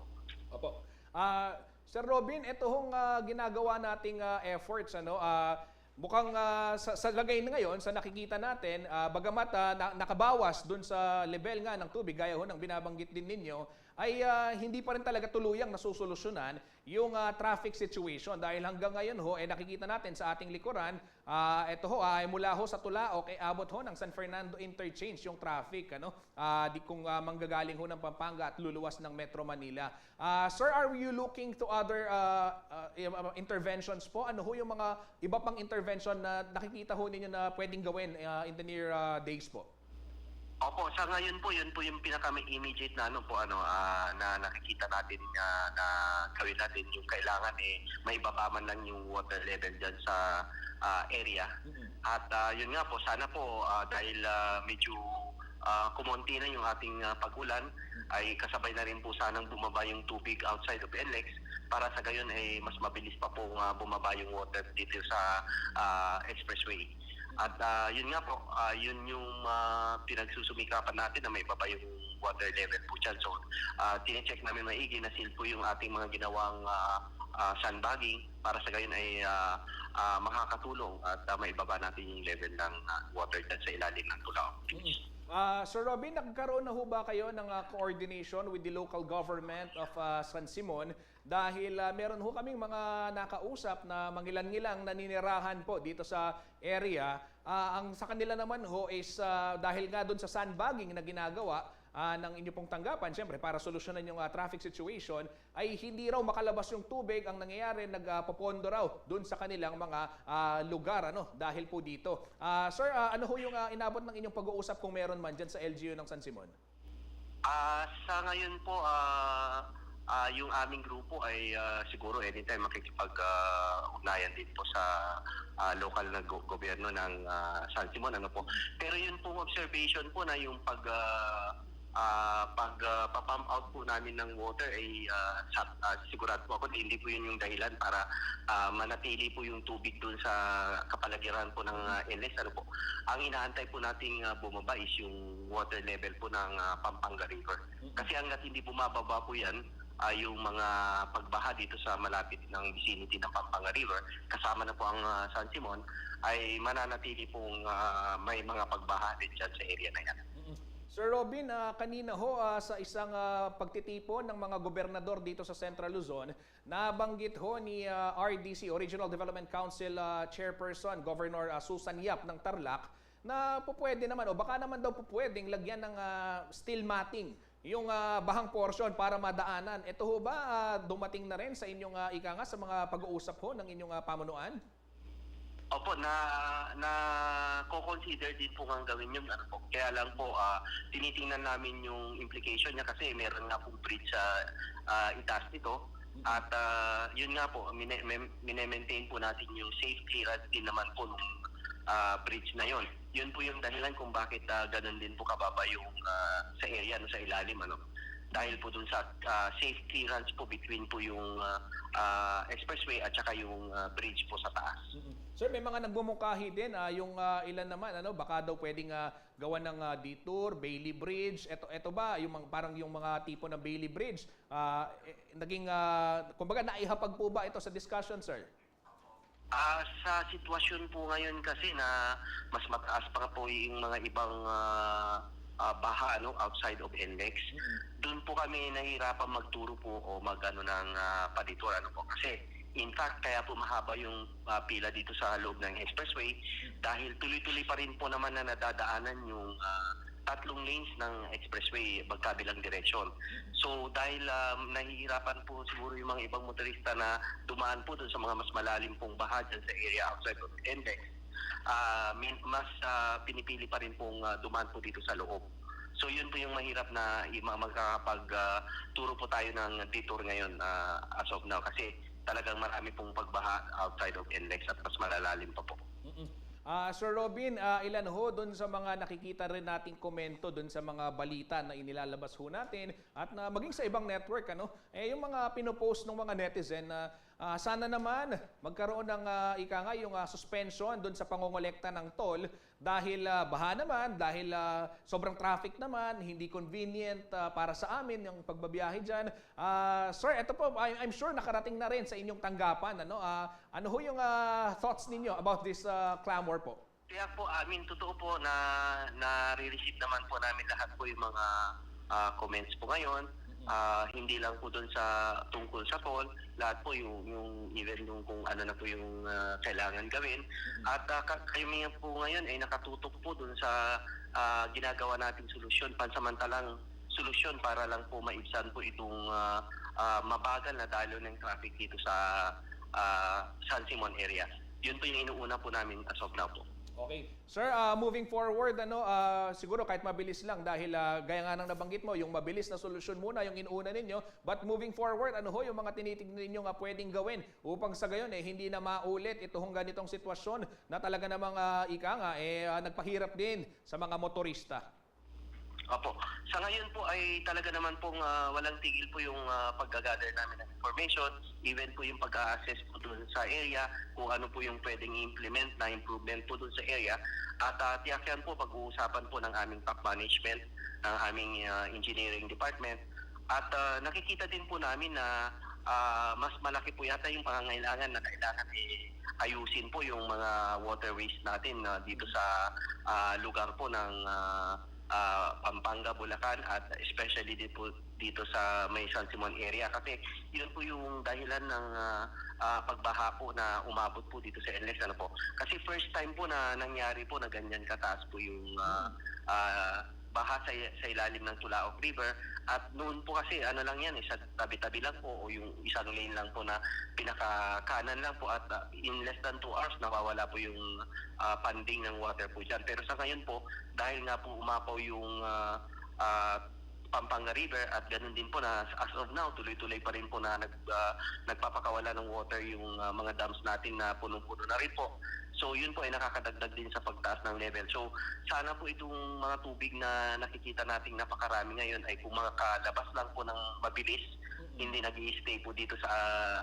Opo. Ah, Sir Robin, ito hong ah, ginagawa nating ah, efforts, ano, ah, mukhang ah, sa, sa lagay na ngayon, sa nakikita natin, ah, bagamat ah, na, nakabawas dun sa level nga ng tubig, gaya ho ng binabanggit din ninyo, ay ah, hindi pa rin talaga tuluyang nasusolusyonan yung ah, traffic situation. Dahil hanggang ngayon ho, eh, nakikita natin sa ating likuran, ah, ito ho, ah, ay mula ho sa Tulaok, eh, abot ho ng San Fernando Interchange yung traffic, ano? Ah, di kung ah, manggagaling ho ng Pampanga at luluwas ng Metro Manila. Ah, sir, are you looking to other ah, ah, i- ah, interventions po? Ano ho yung mga iba pang intervention na nakikita ho ninyo na pwedeng gawin ah, in the near ah, days po? Opo, sa ngayon po, yun po yung pinaka-immediate na ano po, ano, ah, na nakikita natin ah, na gawin natin yung kailangan eh maibaba man lang yung water level dyan sa ah, area. At ah, yun nga po, sana po ah, dahil ah, medyo ah, kumonti na yung ating ah, pag-ulan, ay kasabay na rin po sanang bumaba yung tubig outside of NLEX para sa gayon ay mas mabilis pa pong ah, bumaba yung water dito sa ah, expressway. At ah, yun nga po, ah, yun yung ah, pinagsusumikapan natin na maibaba yung water level po dyan. So, ah, tine-check namin maigi na seal po yung ating mga ginawang ah, ah, sandbagging para sa gayon ay ah, ah, makakatulong at ah, maibaba natin yung level ng ah, water dyan sa ilalim ng Tulaok. Ah, Sir Robin, nagkaroon na ho ba kayo ng ah, coordination with the local government of ah, San Simon? Dahil ah, meron ho kaming mga nakausap na mangilan-ngilang naninirahan po dito sa area. Ah, ang sa kanila naman ho is ah, dahil nga doon sa sandbagging na ginagawa, ah, ng inyo pong tanggapan, siyempre, para solusyonan yung, ah, traffic situation, ay hindi raw makalabas yung tubig. Ang nangyayari, nagpopondo raw dun sa kanilang mga, ah, lugar, ano, dahil po dito. Ah, sir, ah, ano ho yung, ah, inabot ng inyong pag-uusap kung meron man dyan sa L G U ng San Simon? Ah, sa ngayon po, ah, ah, yung aming grupo ay, ah, siguro anytime makikipag, ah, ugnayan din po sa, ah, lokal na go-, gobyerno ng, ah, San Simon, ano po. Pero yun pong observation po na yung pag, ah, ah, pag, ah, pa-pump out po namin ng water ay, ah, sa, ah, sigurado po ako na hindi po yun yung dahilan para, ah, manatili po yung tubig dun sa kapaligiran po ng, ah, L S, ano po. Ang inaantay po nating, ah, bumaba is yung water level po ng, ah, Pampanga River. Mm. Kasi hanggat hindi bumababa po yan, ah, yung mga pagbaha dito sa malapit ng vicinity ng Pampanga River, kasama na po ang, ah, San Simon, ay mananatili pong, ah, may mga pagbaha din dyan sa area na yan. Mm. Sir Robin, ah, kanina ho, ah, sa isang, ah, pagtitipon ng mga gobernador dito sa Central Luzon, nabanggit ho ni, ah, R D C o Regional Development Council, ah, Chairperson, Governor, ah, Susan Yap ng Tarlac, na pupwede naman o baka naman daw pupwedeng lagyan ng, ah, steel matting yung, ah, bahang portion para madaanan. Ito ho ba, ah, dumating na rin sa inyong, ah, ika nga, sa mga pag-uusap ho ng inyong, ah, pamunuan? Opo, na, na-consider din po ngang gawin yun, ano po. Kaya lang po, ah, tinitingnan namin yung implication niya kasi meron nga pong bridge sa, ah, itaas nito. Mm. At, ah, yun nga po, mine-, mem-, mine-maintain po natin yung safe clearance din naman po nung, ah, bridge na yun. Yun po yung dahilan kung bakit, ah, ganun din po kababa yung, ah, sa area, no, sa ilalim, ano. Dahil po dun sa, ah, safe clearance po between po yung, ah, ah, expressway at saka yung, ah, bridge po sa taas. Mm-mm. Sir, may mga nagmumungkahi din, ah, yung, ah, ilan naman, ano, baka daw pwedeng, ah, gawa ng, ah, detour, Bailey Bridge. Eto, eto ba, yung mga, parang yung mga tipo ng Bailey Bridge, ah, eh, naging, ah, kumbaga, naihapag po ba ito sa discussion, sir? Ah, sa sitwasyon po ngayon kasi na mas mataas pa po yung mga ibang, ah, ah, baha, ano, outside of NLEX, mm-hmm, dun po kami nahihirapan magturo po o mag-ano ng, ah, pa-detour, ano po. Kasi, in fact, kaya po mahaba yung, ah, pila dito sa loob ng expressway, mm-hmm, dahil tuloy-tuloy pa rin po naman na nadadaanan yung, ah, tatlong lanes ng expressway magkabilang direksyon. So, dahil, um, nahihirapan po siguro yung mga ibang motorista na dumaan po dun sa mga mas malalim pong baha dyan sa area outside of NLEX, ah, min-, mas, ah, pinipili pa rin pong, ah, dumaan po dito sa loob. So, yun po yung mahirap na i-, ma-, makakapag, ah, turo po tayo ng detour ngayon, ah, as of now. Kasi talagang marami pong pagbaha outside of NLEX at mas malalalim pa po. Mm-mm. Ah, Sir Robin, ah, ilan ho dun sa mga nakikita rin nating komento dun sa mga balita na inilalabas ho natin at na maging sa ibang network, ano? Eh, yung mga pinopost ng mga netizen na, ah, sana naman magkaroon ng, ah, ika nga, yung, ah, suspension dun sa pangongolekta ng toll dahil, ah, baha naman, dahil, ah, sobrang traffic naman, hindi convenient, ah, para sa amin yung pagbabiyahe dyan. Ah, sir, eto po, I-, I'm sure nakarating na rin sa inyong tanggapan, ano? Ah, ano ho yung, ah, thoughts ninyo about this, ah, clamor po? Kaya po, I mean, totoo po na nare-receive naman po namin lahat po yung mga, ah, comments po ngayon. Mm-mm. Ah, hindi lang po dun sa tungkol sa toll, lahat po yung, yung even yung kung ano na po yung, ah, kailangan gawin. Mm-mm. At, ah, ka-, kami nga po ngayon ay nakatutok po dun sa, ah, ginagawa nating solusyon, pansamantalang solusyon para lang po maibsan po itong, ah, ah, mabagal na daloy ng traffic dito sa, ah, San Simon area. Yun po yung inuuna po namin as of now po. Okay. Sir, ah, moving forward, ano, ah, siguro kahit mabilis lang dahil, ah, gaya nga ng nabanggit mo, yung mabilis na solusyon muna yung inuuna ninyo. But moving forward, ano ho yung mga tinitignan ninyo nga pwedeng gawin upang sa gayon, eh, hindi na maulit ito hong ganitong sitwasyon na talaga namang, ah, ika nga, eh, ah, nagpahirap din sa mga motorista? Opo. Sa ngayon po ay talaga naman pong, ah, walang tigil po yung, ah, pagga-gather namin ng information, even po yung pag-a-assess po dun sa area, kung ano po yung pwedeng i-implement na improvement po dun sa area. At, ah, tiyak yan po, pag-uusapan po ng aming top management, ng aming, ah, engineering department. At, ah, nakikita din po namin na, ah, mas malaki po yata yung pangangailangan na kailangan, eh, ayusin po yung mga waterways natin, ah, dito sa, ah, lugar po ng, ah, ah, Pampanga, Bulacan, at especially din po dito sa may San Simon area. Kasi yun po yung dahilan ng, ah, ah, pagbaha po na umabot po dito sa NLEX, ano po. Kasi first time po na nangyari po na ganyan kataas po yung, ah, ah, baha sa, sa ilalim ng Tulaok River. At noon po kasi, ano lang yan, isa tabi-tabi lang po o yung isang lane lang po na pinaka-kanan lang po at, ah, in less than two hours, nawawala po yung, ah, panding ng water po dyan. Pero sa ngayon po, dahil nga po umapaw yung, ah, ah, Pampanga River at ganun din po na as of now, tuloy-tuloy pa rin po na nag-, ah, nagpapakawala ng water yung, ah, mga dams natin na punong-puno na rin po. So, yun po ay nakakadagdag din sa pagtaas ng level. So, sana po itong mga tubig na nakikita nating napakarami ngayon ay kung makakalabas lang po ng mabilis, hindi nag stay po dito sa,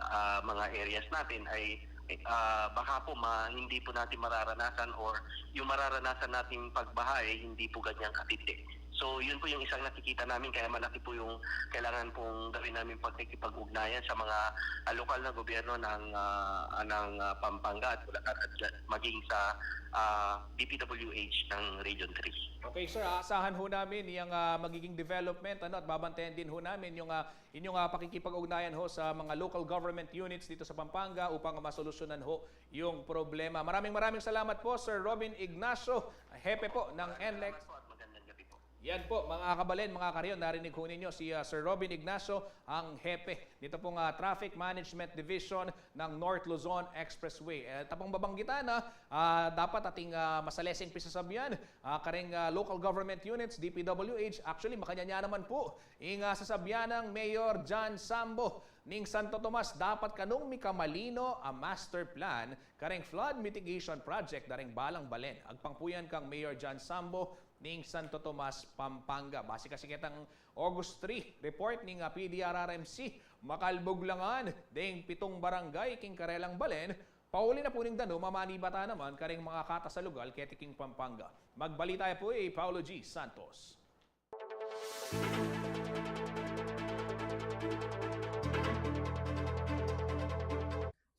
ah, mga areas natin, ay, ah, baka po ma-, hindi po natin mararanasan, or yung mararanasan nating pagbaha ay hindi po ganyang katindi. So, yun po yung isang nakikita namin, kaya malaki po yung kailangan pong gawin namin pagkikipag-ugnayan sa mga, ah, lokal na gobyerno ng, ah, ng, ah, Pampanga at Bulacan at dyan, maging sa, ah, D P W H ng Region three. Okay, sir, aasahan ho namin yung, ah, magiging development, ano, at babantayan din ho namin yung, ah, inyong, ah, pakikipag-ugnayan ho sa mga local government units dito sa Pampanga upang masolusyonan ho yung problema. Maraming, maraming salamat po, Sir Robin Ignacio, hepe po ng N lex. Salamat po at magandang gabi po. Yan po, mga kabalen, mga karion, narinig ho ninyo si, ah, Sir Robin Ignacio, ang hepe nito pong, ah, Traffic Management Division ng North Luzon Expressway. Eh, tapang babanggitan na, ah, dapat ating, ah, masaleseng pisasabyan, ah, kareng, ah, local government units, D P W H. Actually, makanyan naman po ing, ah, sasabyan ng Mayor John Sambo ning Santo Tomas, dapat kanung mikamalino a master plan kareng flood mitigation project dareng balang balen. Agpang po yan kang Mayor John Sambo ning Santo Tomas, Pampanga. Base kasi ketang August three report ning, ah, P D R R M C, makalbug la ngan deng pitung barangay king karelang balen, pauli na po ning danum a manibatan naman kareng mga kata sa lugal keti king Pampanga. Magbalita ya po i Paulo G Santos.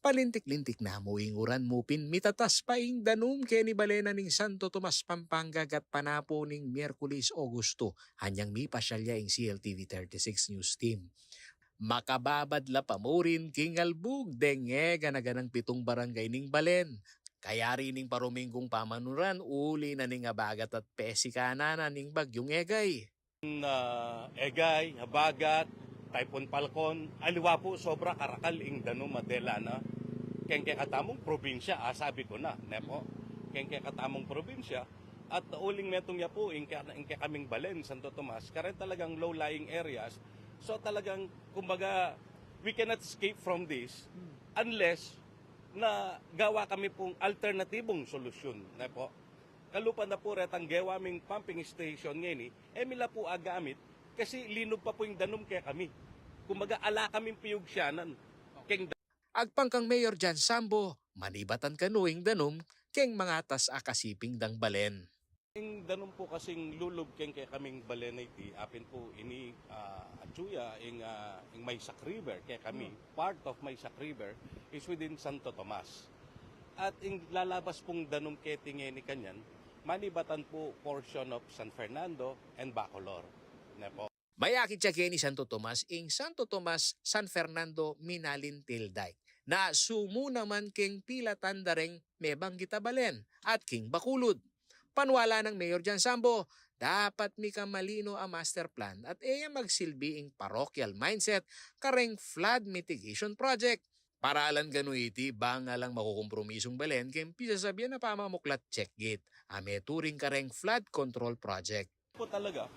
Palintik-lintik na mu ing uran mu pin mitatas pa ing danum keni balen na ning Santo Tomas, Pampanga, gatpanapun ning Miyerkules, Agosto, anyang mipasyal ya ing C L T V thirty-six News Team. Makababad la pa murin king albug deng e gana-ganang pitung barangay ning balen. Kayari ning paruminggung pamanuran, uli na ning abagat at pesikanan na ning Bagyung Egay. Ah, Egay, abagat, Typhoon Falcon, aliwa pu sobra karakal ing danum a dela na. Keng kekatamung probinsya, ah, sabi ku na, ne pu? Keng kekatamung probinsya, at uling metung ya pu, ing ke-, ing kekaming balen, Santo Tomas, karen talagang low-lying areas. So talagang, kumbaga, we cannot escape from this unless na gawa kami pung alternatibung solusyun, ne pu? Kalupa na pu retang gewa ming pumping station ngeni, e mi la pu agamit kasi linub pa pu ing danum kekami. Kumbaga, ala kaming piyugsianan keng da- Agpang kang Mayor John Sambo, manibatan kanu ing danum keng mangatas a kasiping dang balen. Ing danum pu kasing lulub keng kekaming balen a iti, apin pu ini, ah, atsu ya, ing, ah, ing Maysak River, kekami, part of Maysak River is within Santo Tomas. At ing lalabas pung danum keti ngeni kanyan, manibatan pu portion of San Fernando and Bacolor. Ne pu? Mayakit ya keni Santo Tomas ing Santo Tomas San Fernando Minalintil Dike, na sumu naman keng pilatan dareng mebanggit a balen at king Bacolod. Panwala nang Mayor John Sambo, dapat mikamalino a master plan at e ya magsilbi ing parochial mindset kareng flood mitigation project. Paralan kanu iti, bang alang makukumpromisung balen keng pisasabyan a pamamuklat check gate a meturing kareng flood control project. Pu talaga,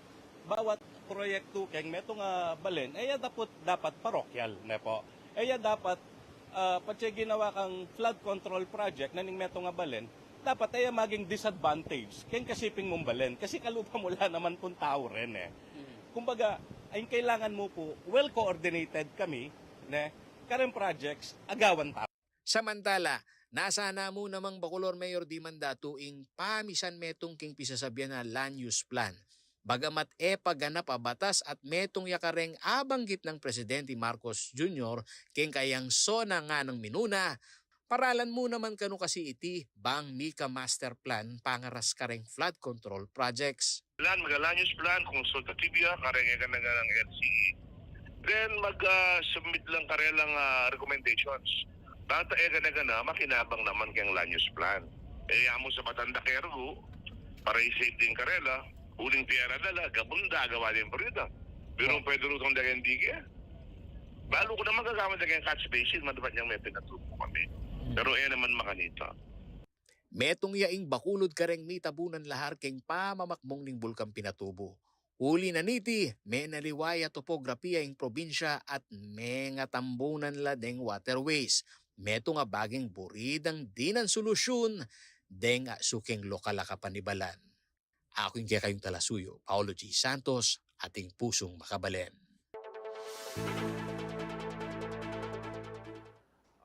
bawat proyektu keng metung a balen, e ya dapat, dapat parokyal, ne pu? E ya dapat, ah, patse ginawa kang flood control project na ning metung a balen, dapat e ya maging disadvantage keng kasiping mung balen. Kasi kalupa mu la naman pung tau rin, e. Kumbaga, ing kailangan mu pu, well coordinated kami, ne, kareng projects, agawan tau. Samantala, nasa na mu namang Bacolor Mayor Dima Datu ing pamisan metung king pisasabyan a land use plan. Bagamat e pa ganap a batas at metung ya kareng abanggit nang Presidente Marcos Junior keng kayang SONA nganang minuna, paralan mu naman kanu kasi iti bang mika master plan pangaras kareng flood control projects. Plan, mag-land use plan, consultative ya kareng e gana-ganang L C E. Then, mag, ah, submit lang karelang, ah, recommendations. Bang e gana-gana, makinabang naman keng land use plan. E, amu sa batanda kergu, para i-save din karela, Uling pera da la, gabun da, gawa deng burida. Pero pwede rutang deng dike. Balu ku naman gagawan deng catch basin, madapat yang me pinatubo kami. Pero e naman makanita. Metung ya ing Bacolod kareng mitabunan lahar keng pamamakmung ning Bulkan Pinatubo. Uli na niti, menaliwa ya topograpia ing probinsya at mengatambunan la deng waterways. Metung a baging buridang dinan solusyun deng asuking lokal a kapanibalan. Aku ing kekayung talasuyu, Paolo G. Santos, ating pusung makabalen.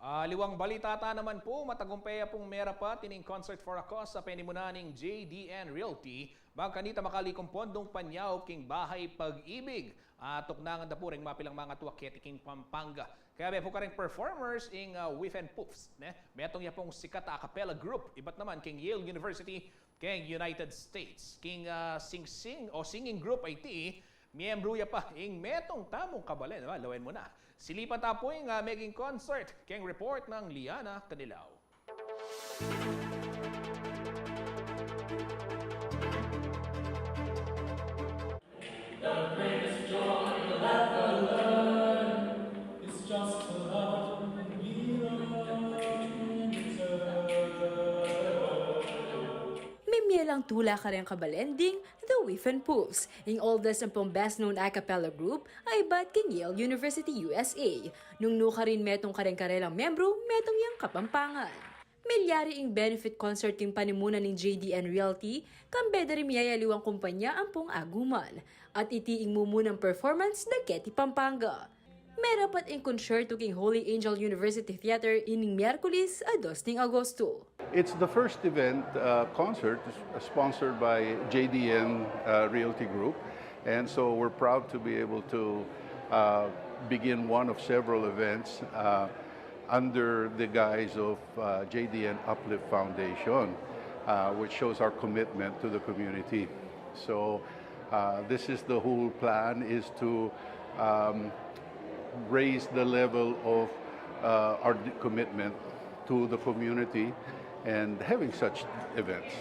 Aliwang balita ta naman pu, matagumpay ya pung merapat ining Concert for a Cause a penimunan ning J D N Realty, bang kanita makalikum pondung panyaup king Bahay Pag-ibig. At tuknangan da pu reng mapilang mangatua keti king Pampanga. Kayabe pu kareng performers ing, ah, Whiff and Puffs, ne? Metung ya pung sikat a a cappella group, ibat naman king Yale University, keng United States. King, ah, sing-sing o singing group a iti, miyembru ya pa ing metung tamung kabalen, ah, lawen mu na. Silipan ta pu ing, ah, meging concert keng report nang Liana Canilaw. Mimie lang tula kareng kabalen ding The Whiff and Puffs, ing oldest ampong best known a cappella group a ibat king Yale University, U S A. Nung nukarin metung kareng karelang membru, metung yang Kapampangan. Milyari ing benefit concert king panimunan ning J D N Realty, kambe da ring miyayaliwang kumpanya ampong aguman. At iti ing mumunang performance da keti Pampanga. Merapat ing konsyerto king Holy Angel University Theater ining Miyerkules a dos ning Agosto. It's the first event, uh, concert, uh, sponsored by J D N, uh, Realty Group, and so we're proud to be able to, uh, begin one of several events, uh, under the guise of, uh, J D N Uplift Foundation, uh, which shows our commitment to the community. So, uh, this is the whole plan, is to, um, raise the level of, uh, our d-, commitment to the community and having such events.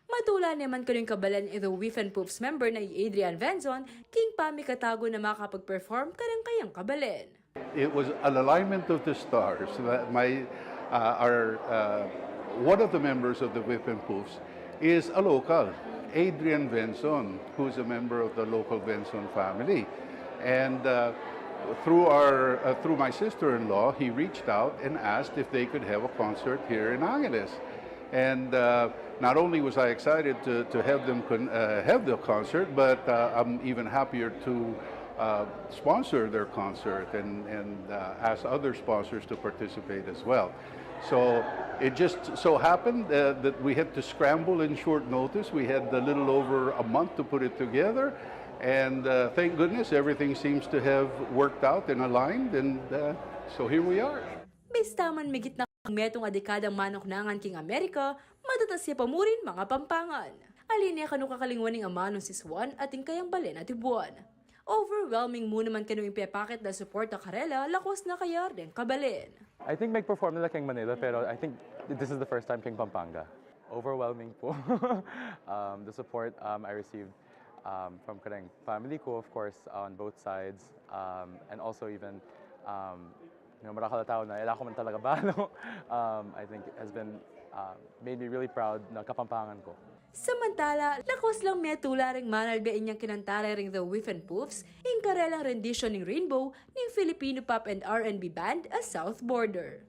Matula naman kanu ing kabalen i The Whiff and Puffs member na i Adrian Venzon, king pamikatagun a makapag-perform kareng kayang kabalen. It was an alignment of the stars that my, uh, our, uh, one of the members of the Whiff and Puffs is a local, Adrian Venzon, who's a member of the local Venzon family. And, uh, through our, uh, through my sister-in-law, he reached out and asked if they could have a concert here in Angeles. And, uh, not only was I excited to, to have them con-, uh, have the concert, but, uh, I'm even happier to, uh, sponsor their concert and, and, uh, ask other sponsors to participate as well. So it just so happened, uh, that we had to scramble in short notice. We had a little over a month to put it together, and, uh, thank goodness everything seems to have worked out and aligned, and, uh, so here we are. Bista man migit na kang metung a dekadang manuknangan king Amerika, matatas ya pa mu rin mangapampangan. Ali ne kanu kakalingwan ing amanung sisuan at ing kayang balen a tibuan. Overwhelming mu naman kanu ing pepakit da suporta karela, lakwas na kaya reng kabalen. I think megperform na la keng Manila, pero I think this is the first time keng Pampanga. Overwhelming po. Um, the support, um, I received, um, from kareng family ko, of course, on both sides, um, and also even, um, you know, marakal a tau na ela ku man talaga balu, um, I think has been, um, made me really proud na Kapampangan ku. Samantala, lakwas lang metula reng manalbe inyang kinanta reng The Whiff and Puffs ing karelang rendition ning Rainbow ning Filipino pop and R and B band a South Border.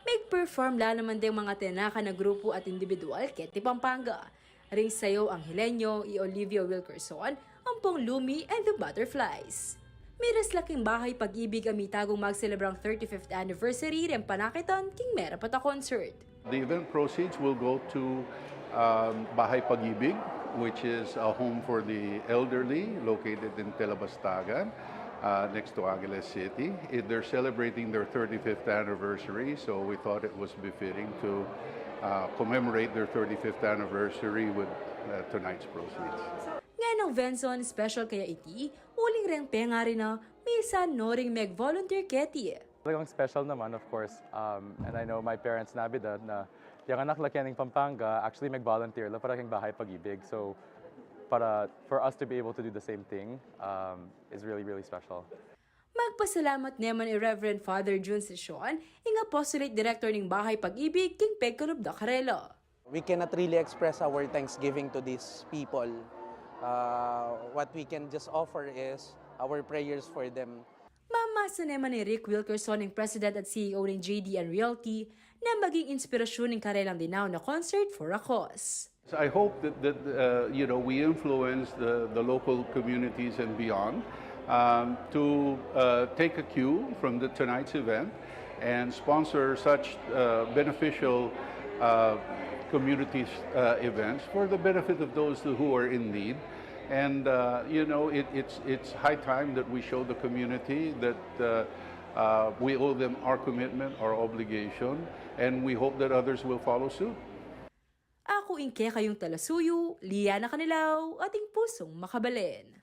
Megperform la naman deng mga tinakan a grupu at indibidual keti Pampanga. Ring sayaw Angelenyo, i Olivia Wilkerson, ampong Lumi and the Butterflies. Miras la king Bahay Pag-ibig a mitagong magselebrang thirty-fifth anniversary reng panakitan king merapat a concert. The event proceeds will go to, um, Bahay Pag-ibig, which is a home for the elderly located in Talabastagan, uh, next to Angeles City. It, they're celebrating their thirty-fifth anniversary, so we thought it was befitting to, uh, commemorate their thirty-fifth anniversary with, uh, tonight's proceeds. Ngeni Nang Venson, special kaya iti, uling reng pengari na, misan no ring meg-volunteer keti. Talagang special naman, of course. Um, and I know my parents nabida na yang anak la keng Pampanga, actually meg-volunteer la para keng Bahay Pag-ibig. So, para, for us to be able to do the same thing, um, is really, really special. Magpasalamat naman i Reverend Father Jun Sison, ing Apostolate Director ning Bahay Pag-ibig, king pagkalub da karela. We cannot really express our thanksgiving to these people. Uh, what we can just offer is our prayers for them. Mamasa naman ni Rick Wilkerson, ing President at C E O ning J D N Realty, na maging inspirasyon ning karelang dinaun a Concert for a Cause. So I hope that, that, uh, you know, we influence the, the local communities and beyond, um, to, uh, take a cue from the, tonight's event and sponsor such, uh, beneficial, uh, community, uh, events for the benefit of those who are in need. And, uh, you know, it, it's, it's high time that we show the community that, uh, uh, we owe them our commitment, our obligation, and we hope that others will follow suit. Aku ing kekayung talasuyu, Liana Canilaw, ating pusong makabalen.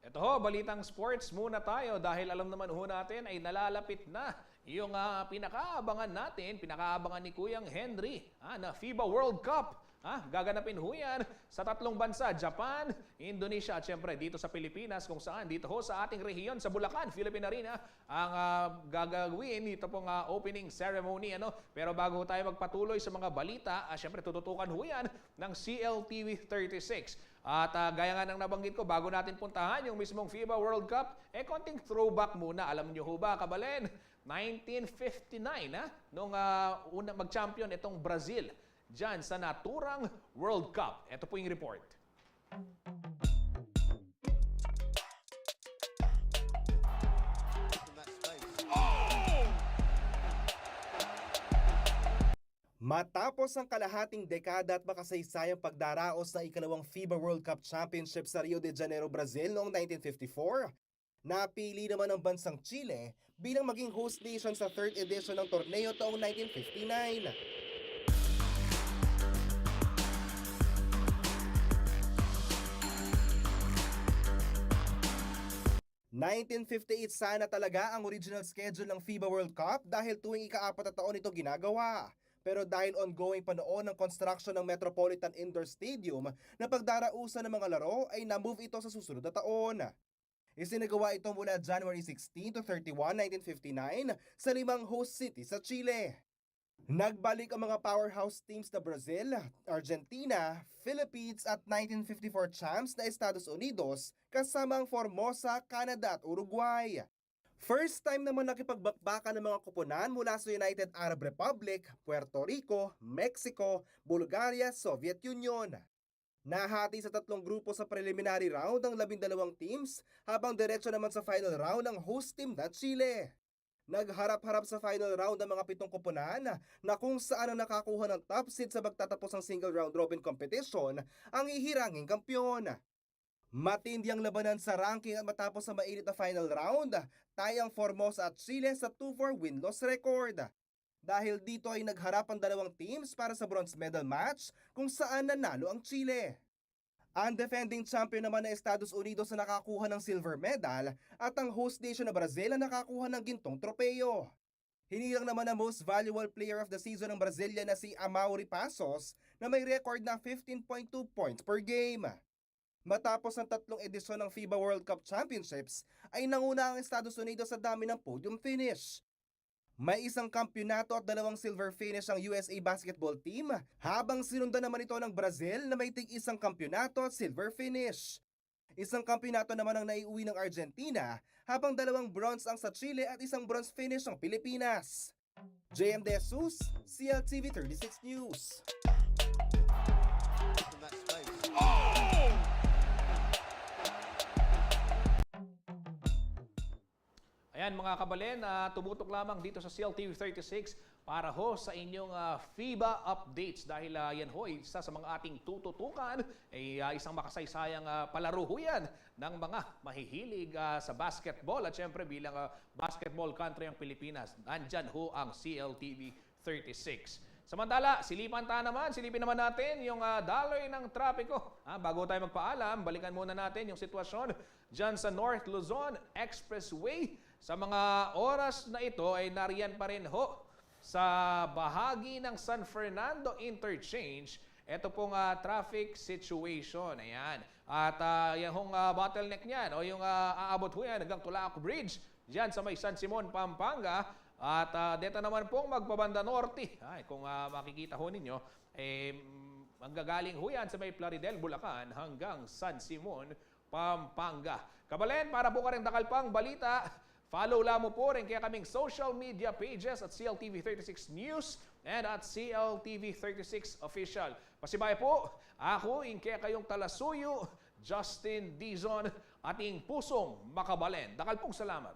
Eto ho, balitang sports muna tayo dahil alam naman ho natin ay nalalapit na yung, ah, pinakaabangan natin, pinakaabangan ni Kuyang Henry, ah, na FIBA World Cup. Ah, gaganapin ho yan sa tatlong bansa, Japan, Indonesia, at syempre dito sa Pilipinas, kung saan dito ho sa ating rehiyon, sa Bulacan, Philippine Arena, ang, ah, gagawin ito pong, ah, opening ceremony, ano. Pero bago tayo magpatuloy sa mga balita, ah, syempre tututukan ho yan ng C L T V thirty-six. At, ah, gaya nga ng nabanggit ko, bago natin puntahan yung mismong FIBA World Cup, eh, konting throwback muna. Alam nyo ho ba, kabalen, nineteen fifty-nine, ha? Nung, ah, una mag-champion itong Brazil dyan sa naturang World Cup. Ito po yung report. Matapos ang kalahating dekada at makasaysayang pagdaraos ng ikalawang FIBA World Cup Championship sa Rio de Janeiro, Brazil noong nineteen fifty-four, napili naman ang bansang Chile bilang maging host nation sa third edition ng torneo taong nineteen fifty-nine. Nineteen fifty-eight sana talaga ang original schedule ng FIBA World Cup dahil tuwing ika-apat na taon ito ginagawa. Pero dahil ongoing pa noon ang construction ng Metropolitan Indoor Stadium na pagdarausan ng mga laro, ay na-move ito sa susunod na taon. Isinagawa ito mula January sixteen to thirty-one, nineteen fifty-nine, sa limang host city sa Chile. Nagbalik ang mga powerhouse teams na Brazil, Argentina, Philippines at nineteen fifty-four champs na Estados Unidos, kasama ang Formosa, Canada at Uruguay. First time naman nakipagbakbakan ng mga koponan mula sa United Arab Republic, Puerto Rico, Mexico, Bulgaria, Soviet Union. Nahati sa tatlong grupo sa preliminary round ang labindalawang teams, habang diretso naman sa final round ang host team na Chile. Nagharap-harap sa final round ang mga pitong koponan, na kung saan ang nakakuha ng top seed sa magtatapos ang single round robin competition ang hihiranging kampiyon. Matindi ang labanan sa ranking at matapos sa mainit na final round, tie ang Formosa at Chile sa two four win-loss record. Dahil dito ay nagharap ang dalawang teams para sa bronze medal match kung saan nanalo ang Chile. Ang defending champion naman na Estados Unidos na nakakuha ng silver medal at ang host nation na Brazil na nakakuha ng gintong tropeyo. Hinilang naman ang most valuable player of the season ng Brazilian na si Amaury Passos na may record na fifteen point two points per game. Matapos ang tatlong edisyon ng FIBA World Cup Championships, ay nanguna ang Estados Unidos sa dami ng podium finish. May isang kampiyonato at dalawang silver finish ang U S A basketball team, habang sinundan naman ito ng Brazil na may tig-isang kampiyonato at silver finish. Isang kampiyonato naman ang naiuwi ng Argentina, habang dalawang bronze ang sa Chile at isang bronze finish ang Pilipinas. J M De Jesus, C L T V thirty-six News. Ayan, mga kabalen, ah, tumutok lamang dito sa C L T V thirty-six para ho sa inyong, ah, FIBA updates dahil, ah, yan ho, isa sa mga ating tututukan, ay, ah, isang makasaysayang, ah, palaro ho yan ng mga mahihilig, ah, sa basketball. At syempre, bilang, ah, basketball country ang Pilipinas, nandyan ho ang C L T V thirty-six. Samantala, silipan ta naman, silipin naman natin yung ah, daloy ng trapiko. Ah, bago tayo magpaalam, balikan muna natin yung sitwasyon dyan sa North Luzon Expressway. Sa mga oras na ito ay nariyan pa rin ho sa bahagi ng San Fernando Interchange. Ito pong ah, traffic situation. Ayan. At ah, yung hong ah, bottleneck niyan o yung ah, aabot ho yan hanggang Tulaok Bridge dyan sa may San Simon, Pampanga. At ah, deta naman pong magpabanda norte. Ay, kung ah, makikita ho ninyo, eh, mm, manggagaling ho yan sa may Plaridel, Bulacan hanggang San Simon, Pampanga. Kabalen, para po karing dakal pang balita, follow lamang po rin kaya kaming social media pages at C L T V thirty-six News and at C L T V thirty-six Official. Pasibay po, ako ing kekayung talasuyu, Justin Dizon, ating pusong makabalen. Dakal pong salamat.